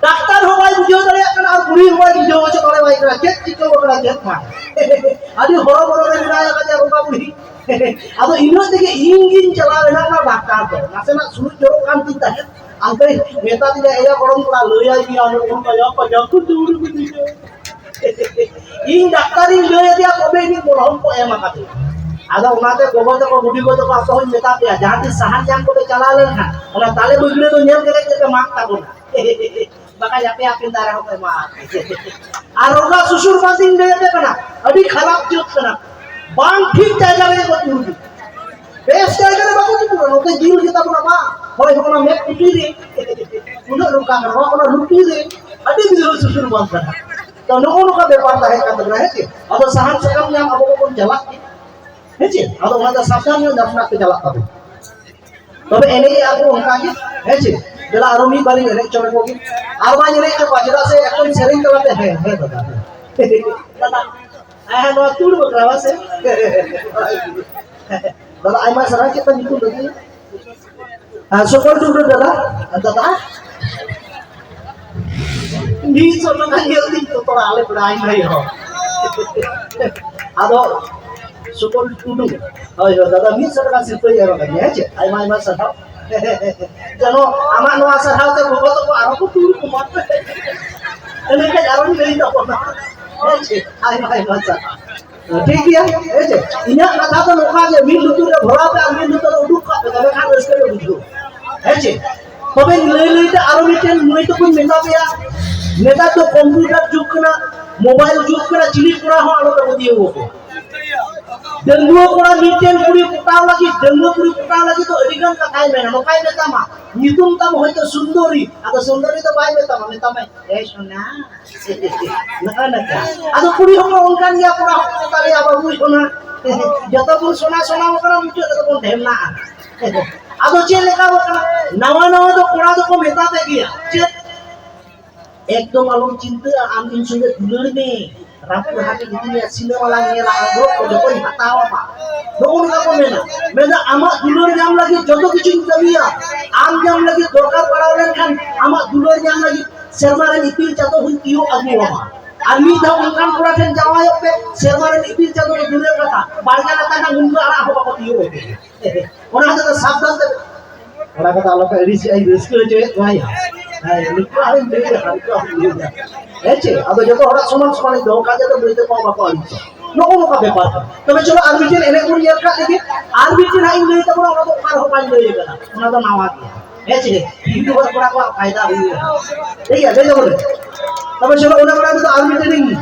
ᱰᱟᱠᱛᱟᱨ ᱦᱚᱸ ᱵᱟᱭ ᱵᱩᱡᱷᱟᱹᱣ ᱫᱟᱲᱮᱭᱟᱜ ᱠᱟᱱᱟ ᱟᱨ ᱵᱩᱲᱦᱤ ᱦᱚᱸ ᱵᱟᱭ ᱵᱩᱡᱷᱟᱹᱣ ᱦᱚᱪᱚ ᱫᱟᱲᱮᱣᱟᱭ ᱠᱟᱱᱟ ᱪᱮᱫ ᱪᱤᱠᱟᱹᱣ ᱠᱟᱱᱟ ᱪᱮᱫ ᱵᱟᱝ᱾ ᱟᱹᱰᱤ ᱦᱚᱨᱚᱵᱚᱨᱚ ᱨᱮ ᱢᱮᱱᱟᱭ ᱟᱠᱟᱫᱮᱭᱟ ᱨᱚᱜᱟ ᱵᱩᱲᱦᱤ᱾ ᱟᱫᱚ ᱤᱱᱟᱹᱜ ᱛᱮᱜᱮ ᱤᱧ ᱜᱤᱧ ᱪᱟᱞᱟᱣ ᱮᱱᱟ ᱚᱱᱟ ᱰᱟᱠᱛᱟᱨ ᱫᱚ, ᱱᱟᱥᱮᱱᱟᱜ ᱥᱩᱨᱩᱡ ᱡᱚᱨᱚᱜ ᱠᱟᱱ ᱛᱤᱧ ᱛᱟᱦᱮᱸᱫ᱾ ᱟᱫᱚᱭ ᱢᱮᱛᱟ ᱫᱤᱧᱟ, "ᱮᱭᱟ ᱜᱚᱲᱚᱢ ᱠᱚᱲᱟ, ᱞᱟᱹᱭᱟᱭ ᱜᱮᱭᱟ ᱩᱱᱤ ᱩᱱ ᱵᱟᱡᱟᱣ ᱯᱟᱡᱟᱣ ᱠᱚ ᱫᱩᱲᱩᱵ ᱠᱟᱫᱤᱧᱟ᱾" ᱤᱧ ᱰᱟᱠᱛᱟᱨᱤᱧ ᱞᱟᱹᱭ ᱟᱫᱮᱭᱟ, ᱛᱚᱵᱮ ᱤᱧ ᱢᱚᱞᱦᱚᱢ ᱠᱚ ᱮᱢ ᱟᱠᱟᱫᱤᱧᱟ᱾ ᱟᱫᱚ ᱚᱱᱟᱛᱮ ᱜᱚᱜᱚ ᱛᱟᱠᱚ, ᱵᱩᱰᱤ ᱜᱚ ᱛᱟᱠᱚ, ᱟᱯᱮ ᱦᱚᱸᱧ ᱢᱮᱛᱟ ᱯᱮᱭᱟ, ᱡᱟᱦᱟᱸ ᱛᱤᱥ ᱥᱟᱦᱟᱱ ᱡᱟᱝ ᱠᱚᱯᱮ ᱪᱟᱞᱟᱣ ᱞᱮᱱᱠᱷᱟᱱ, ᱚᱱᱟ ᱛᱟᱞᱮ ᱵᱟᱹᱜᱲᱟᱹ ᱫᱚ ᱧᱮᱞ ᱠᱟᱛᱮ ᱜᱮᱯᱮ ᱢᱟᱜ ᱛᱟᱵᱚᱱᱟ᱾ ᱵᱟᱠᱷᱟᱡ ᱟᱯᱮᱭᱟᱜ ᱯᱮᱸᱫᱟ ᱨᱮᱦᱚᱸ ᱠᱚ ᱮᱢᱟ᱾ ᱟᱨ ᱨᱚᱜᱟ ᱥᱩᱥᱩᱨ ᱵᱟᱸᱫᱤᱧ ᱞᱟᱹᱭ ᱟᱯᱮ ᱠᱟᱱᱟ, ᱟᱹᱰᱤ ᱠᱷᱟᱨᱟᱯ ᱡᱟᱹᱛ ᱠᱟᱱᱟ᱾ ᱵᱟᱝ ᱴᱷᱤᱠ ᱡᱟᱭᱜᱟ ᱨᱮᱜᱮ ᱠᱚ ᱛᱩᱞ ᱠᱚᱣᱟ᱾ ᱵᱮᱥ ᱡᱟᱭᱜᱟ ᱨᱮ ᱵᱟᱠᱚ ᱛᱩᱞ ᱠᱚᱣᱟ, ᱱᱚᱛᱮ ᱡᱤᱞ ᱜᱮᱛᱟ ᱵᱚᱱᱟ ᱵᱟᱝ᱾ ᱦᱳᱭ, ᱦᱚᱸᱜᱼᱚ ᱱᱟ ᱢᱮᱫ ᱠᱩᱴᱤ ᱨᱮ ᱩᱱᱟᱹᱜ ᱱᱚᱝᱠᱟ ᱠᱟᱱᱟ, ᱦᱚᱸᱜᱼᱚ ᱱᱟ ᱞᱩᱴᱤ ᱨᱮ ᱟᱹᱰᱤ ᱵᱤᱨᱟᱹᱣ ᱥᱩᱥᱩᱨ ᱵᱟᱝ ᱠᱟᱱᱟ᱾ ᱛᱚ, ᱱᱚᱜᱼᱚ ᱱᱚᱝᱠᱟ ᱵᱮᱯᱟᱨ ᱛᱟᱦᱮᱸ ᱠᱟᱱ ᱛᱟᱵᱚᱱᱟ, ᱦᱮᱸ ᱪᱮ? ᱟᱫᱚ ᱥᱟᱦᱟᱱ ᱥᱟᱠᱟᱢ ᱧᱟᱢ ᱟᱵᱚ ᱵᱚᱱ ᱪᱟᱞᱟᱜ ᱜᱮ, ᱦᱮᱸ ᱪᱮ? ᱟᱫᱚ ᱚᱱᱟ ᱫᱚ ᱥᱟᱵᱫᱷᱟᱱ ᱧᱚᱜ ᱱᱟᱯᱱᱟᱜ ᱛᱮ ᱪᱟᱞᱟᱜ ᱛᱟᱵᱚᱱ᱾ ᱛᱚᱵᱮ ᱮᱱᱮᱡ ᱟᱠᱚ ᱚᱱᱠᱟ ᱜᱮ, ᱦᱮᱸ ᱪᱮ? ᱫᱮᱞᱟ ᱟᱨᱚ ᱢᱤᱫ ᱵᱟᱨᱤᱧ ᱮᱱᱮᱡ ᱦᱚᱪᱚ ᱞᱮᱠᱚ ᱜᱮ᱾ ᱟᱨ ᱵᱟᱹᱧ ᱮᱱᱮᱡ ᱦᱚᱪᱚ ᱠᱚᱣᱟ, ᱪᱮᱫᱟᱜ ᱥᱮ ᱮᱠᱫᱚᱢ ᱥᱮᱨᱮᱧ ᱛᱟᱞᱟᱛᱮ, ᱦᱮᱸ, ᱦᱮᱸ, ᱫᱟᱫᱟ, ᱦᱮᱸ᱾ ᱫᱟᱫᱟ, ᱦᱮᱸ, ᱱᱚᱣᱟ ᱛᱩᱲ ᱵᱟᱠᱷᱨᱟ, ᱵᱟᱝ ᱥᱮ? ᱫᱟᱫᱟ, ᱟᱭᱢᱟ ᱥᱟᱨᱦᱟᱣ᱾ ᱪᱮᱫ ᱛᱟᱢ ᱧᱩᱛᱩᱢ ᱫᱚ? ᱦᱮᱸ, ᱥᱩᱠᱚᱞ ᱴᱩᱰᱩ ᱫᱟᱫᱟ᱾ ᱫᱟᱫᱟ, ᱢᱤᱫ ᱥᱚ ᱴᱟᱠᱟ ᱧᱮᱞ ᱫᱤᱧ ᱛᱚ ᱛᱷᱚᱲᱟ ᱟᱞᱮ ᱯᱮᱲᱟ ᱟᱭᱢᱟ ᱦᱚᱲ᱾ ᱟᱫᱚ ᱥᱩᱠᱚᱞ ᱴᱩᱰᱩ, ᱦᱳᱭ, ᱦᱳᱭ, ᱫᱟᱫᱟ, ᱢᱤᱫ ᱥᱚ ᱴᱟᱠᱟ ᱥᱤᱨᱯᱟᱹᱧ ᱮᱢ ᱟᱠᱟᱫ ᱢᱮᱭᱟ, ᱦᱮᱸ ᱪᱮ? ᱟᱭᱢᱟ, ᱟᱭᱢᱟ ᱥᱟᱨᱦᱟᱣ᱾ ᱡᱮᱱᱚ ᱟᱢᱟᱜ ᱱᱚᱣᱟ ᱥᱟᱨᱦᱟᱣ ᱛᱮ ᱜᱚᱜᱚ ᱛᱟᱠᱚ ᱟᱨᱚ ᱠᱚ ᱛᱩᱲ ᱠᱚᱢᱟ᱾ ᱮᱱᱮᱠᱷᱟᱡ ᱟᱨᱚᱧ ᱞᱟᱹᱭ ᱛᱟᱵᱚᱱᱟ᱾ ᱦᱮᱸ ᱪᱮ? ᱟᱭᱢᱟ, ᱟᱭᱢᱟ ᱥᱟᱨᱦᱟᱣ᱾ ᱴᱷᱤᱠ ᱜᱮᱭᱟ, ᱦᱮᱸ ᱪᱮ? ᱤᱧᱟᱹᱜ ᱠᱟᱛᱷᱟ ᱫᱚ ᱱᱚᱝᱠᱟ ᱜᱮ, ᱢᱤᱫ ᱞᱩᱛᱩᱨ ᱨᱮ ᱵᱷᱚᱨᱟᱣ ᱯᱮ ᱟᱨ ᱢᱤᱫ ᱞᱩᱛᱩᱨ ᱨᱮ ᱩᱰᱩᱠ ᱠᱟᱜ ᱯᱮ, ᱛᱚᱵᱮ ᱠᱷᱟᱱ ᱨᱟᱹᱥᱠᱟᱹ ᱯᱮ ᱵᱩᱡᱷᱟᱹᱣᱟ᱾ ᱦᱮᱸ ᱪᱮ? ᱛᱚᱵᱮ ᱞᱟᱹᱭ ᱞᱟᱹᱭ ᱛᱮ ᱟᱨᱚ ᱢᱤᱫᱴᱮᱱ ᱢᱟᱹᱭ ᱛᱟᱠᱚᱧ ᱢᱮᱛᱟ ᱯᱮᱭᱟ, ᱱᱮᱛᱟᱨ ᱫᱚ ᱠᱚᱢᱯᱤᱭᱩᱴᱟᱨ ᱡᱩᱜᱽ ᱠᱟᱱᱟ, ᱢᱳᱵᱟᱭᱤᱞ ᱡᱩᱜᱽ ᱠᱟᱱᱟ, ᱪᱤᱞᱤ ᱠᱚᱲᱟ ᱦᱚᱸ ᱟᱞᱚ ᱯᱮ ᱯᱟᱹᱛᱭᱟᱹᱣ ᱟᱠᱚ᱾ ᱰᱟᱺᱜᱩᱣᱟᱹ ᱠᱚᱲᱟ ᱢᱤᱫᱴᱮᱱ ᱠᱩᱲᱤ ᱯᱚᱴᱟᱣ ᱞᱟᱹᱜᱤᱫ, ᱰᱟᱺᱜᱩᱣᱟᱹ ᱠᱩᱲᱤ ᱯᱚᱴᱟᱣ ᱞᱟᱹᱜᱤᱫ ᱫᱚ ᱟᱹᱰᱤ ᱜᱟᱱ ᱠᱟᱛᱷᱟᱭ ᱢᱮᱱᱟ, ᱱᱚᱝᱠᱟᱭ ᱢᱮᱛᱟᱢᱟ, ᱧᱩᱛᱩᱢ ᱛᱟᱢ ᱦᱚᱭᱛᱳ ᱥᱩᱱᱫᱚᱨᱤ, ᱟᱫᱚ ᱥᱩᱱᱫᱚᱨᱤ ᱫᱚ ᱵᱟᱭ ᱢᱮᱛᱟᱢᱟ, ᱢᱮᱛᱟᱢᱟᱭ, "ᱮ ᱥᱳᱱᱟ", ᱱᱚᱜᱼᱚ ᱱᱚᱝᱠᱟ᱾ ᱟᱫᱚ ᱠᱩᱲᱤ ᱦᱚᱯᱚᱱ ᱚᱱᱠᱟᱱ ᱜᱮᱭᱟ, ᱠᱚᱲᱟ ᱦᱚᱯᱚᱱ ᱠᱚ ᱛᱟᱞᱮᱭᱟ, "ᱵᱟᱹᱵᱩ ᱥᱳᱱᱟ", ᱡᱚᱛᱚ ᱵᱚᱱ ᱥᱳᱱᱟ ᱥᱳᱱᱟ ᱟᱠᱟᱱᱟ, ᱢᱩᱪᱟᱹᱫ ᱨᱮᱫᱚ ᱵᱚᱱ ᱰᱷᱮᱢᱱᱟᱜᱼᱟ᱾ ᱟᱫᱚ ᱪᱮᱫ ᱞᱮᱠᱟ ᱠᱟᱱᱟ, ᱱᱟᱣᱟ ᱱᱟᱣᱟ ᱫᱚ ᱠᱚᱲᱟ ᱫᱚᱠᱚ ᱢᱮᱛᱟ ᱯᱮ ᱜᱮᱭᱟ, ᱪᱮᱫ ᱮᱠᱫᱚᱢ ᱟᱞᱚᱢ ᱪᱤᱱᱛᱟᱹᱜᱼᱟ, ᱟᱢ ᱤᱧ ᱥᱚᱸᱜᱮ ᱫᱩᱞᱟᱹᱲ ᱢᱮ, ᱨᱟᱹᱯᱩᱫ ᱦᱟᱴ ᱤᱫᱤ ᱢᱮᱭᱟ, ᱥᱤᱱᱮᱢᱟ ᱞᱟᱝ ᱧᱮᱞᱟ, ᱟᱝᱨᱚᱵ ᱠᱚ ᱡᱚᱛᱚᱧ ᱦᱟᱛᱟᱣ ᱟᱢᱟ᱾ ᱱᱚᱜᱼᱚ ᱱᱚᱝᱠᱟ ᱠᱚ ᱢᱮᱱᱟ᱾ ᱢᱮᱱᱫᱟ, ᱟᱢᱟᱜ ᱫᱩᱞᱟᱹᱲ ᱧᱟᱢ ᱞᱟᱹᱜᱤᱫ ᱡᱚᱛᱚ ᱠᱤᱪᱷᱩᱧ ᱠᱟᱹᱢᱤᱭᱟ, ᱟᱢ ᱧᱟᱢ ᱞᱟᱹᱜᱤᱫ ᱫᱚᱨᱠᱟᱨ ᱯᱟᱲᱟᱣ ᱞᱮᱱᱠᱷᱟᱱ ᱟᱢᱟᱜ ᱫᱩᱞᱟᱹᱲ ᱧᱟᱢ ᱞᱟᱹᱜᱤᱫ ᱥᱮᱨᱢᱟ ᱨᱮᱱ ᱤᱯᱤᱞ ᱪᱟᱸᱫᱚ ᱦᱚᱸᱧ ᱛᱤᱭᱳᱜ ᱟᱹᱜᱩ ᱟᱢᱟ᱾ ᱟᱨ ᱢᱤᱫ ᱫᱷᱟᱣ ᱚᱱᱠᱟᱱ ᱠᱚᱲᱟ ᱴᱷᱮᱱ ᱡᱟᱶᱟᱭᱚᱜ ᱯᱮ, ᱥᱮᱨᱢᱟ ᱨᱮᱱ ᱤᱯᱤᱞ ᱪᱟᱸᱫᱚ ᱫᱚ ᱫᱩᱞᱟᱹᱲ ᱠᱟᱛᱷᱟ, ᱵᱟᱲᱜᱮ ᱞᱟᱛᱟᱨ ᱨᱮᱱᱟᱜ ᱢᱩᱱᱜᱟᱹ ᱟᱲᱟᱜ ᱦᱚᱸ ᱵᱟᱠᱚ ᱛᱤᱭᱳᱜ ᱟᱯᱮ᱾ ᱚᱱᱟ ᱠᱷᱟᱹᱛᱤᱨ ᱛᱮ ᱥᱟᱵᱫᱷᱟᱱ ᱛᱮ, ᱚᱱᱟ ᱠᱟᱛᱷᱟ ᱟᱞᱚᱯᱮ ᱟᱹᱲᱤᱥᱮᱜᱼᱟ, ᱤᱧ ᱨᱟᱹᱥᱠᱟᱹ ᱦᱚᱪᱚᱭᱮᱫ ᱠᱚᱣᱟ᱾ ᱦᱮᱸ, ᱱᱩᱠᱩᱣᱟᱜ ᱦᱚᱸᱧ ᱞᱟᱹᱭᱟ, ᱦᱟᱱᱠᱩᱣᱟᱜ ᱦᱚᱸᱧ ᱞᱟᱹᱭᱟ᱾ ᱦᱮᱸ ᱪᱮ? ᱟᱫᱚ ᱡᱚᱛᱚ ᱦᱚᱲᱟᱜ ᱥᱚᱢᱟᱱ ᱥᱚᱢᱟᱱ ᱤᱧ ᱫᱚᱦᱚ ᱠᱟᱜ ᱡᱟᱛᱮ ᱢᱟᱹᱭ ᱛᱟᱠᱚ ᱵᱟᱠᱚ ᱟᱹᱲᱤᱥᱚᱜ᱾ ᱱᱚᱜᱼᱚ ᱱᱚᱝᱠᱟ ᱵᱮᱯᱟᱨ ᱠᱟᱱᱟ᱾ ᱛᱚᱵᱮ ᱪᱚᱞᱚ ᱟᱨ ᱢᱤᱫᱴᱮᱱ ᱮᱱᱮᱡ ᱵᱚᱱ ᱧᱮᱞ ᱠᱟᱜ ᱞᱮᱜᱮ᱾ ᱟᱨ ᱢᱤᱫᱴᱮᱱ ᱦᱟᱸᱜ ᱤᱧ ᱞᱟᱹᱭ ᱛᱟᱵᱚᱱᱟ, ᱚᱱᱟ ᱫᱚ ᱚᱠᱟ ᱨᱮᱦᱚᱸ ᱵᱟᱹᱧ ᱞᱟᱹᱭ ᱠᱟᱫᱟ, ᱚᱱᱟ ᱫᱚ ᱱᱟᱣᱟ ᱜᱮᱭᱟ᱾ ᱦᱮᱸ ᱪᱮ? ᱤᱧ ᱫᱚ ᱠᱚᱲᱟ ᱠᱚᱣᱟᱜ ᱯᱷᱟᱭᱫᱟ ᱦᱩᱭᱩᱜᱼᱟ᱾ ᱴᱷᱤᱠ ᱜᱮᱭᱟ, ᱞᱟᱹᱭ ᱛᱟᱵᱚᱱ᱾ ᱛᱚᱵᱮ ᱪᱚᱞᱚ ᱚᱱᱟ ᱢᱟᱲᱟᱝ ᱨᱮᱫᱚ ᱟᱨ ᱢᱤᱫᱴᱮᱱ ᱤᱧ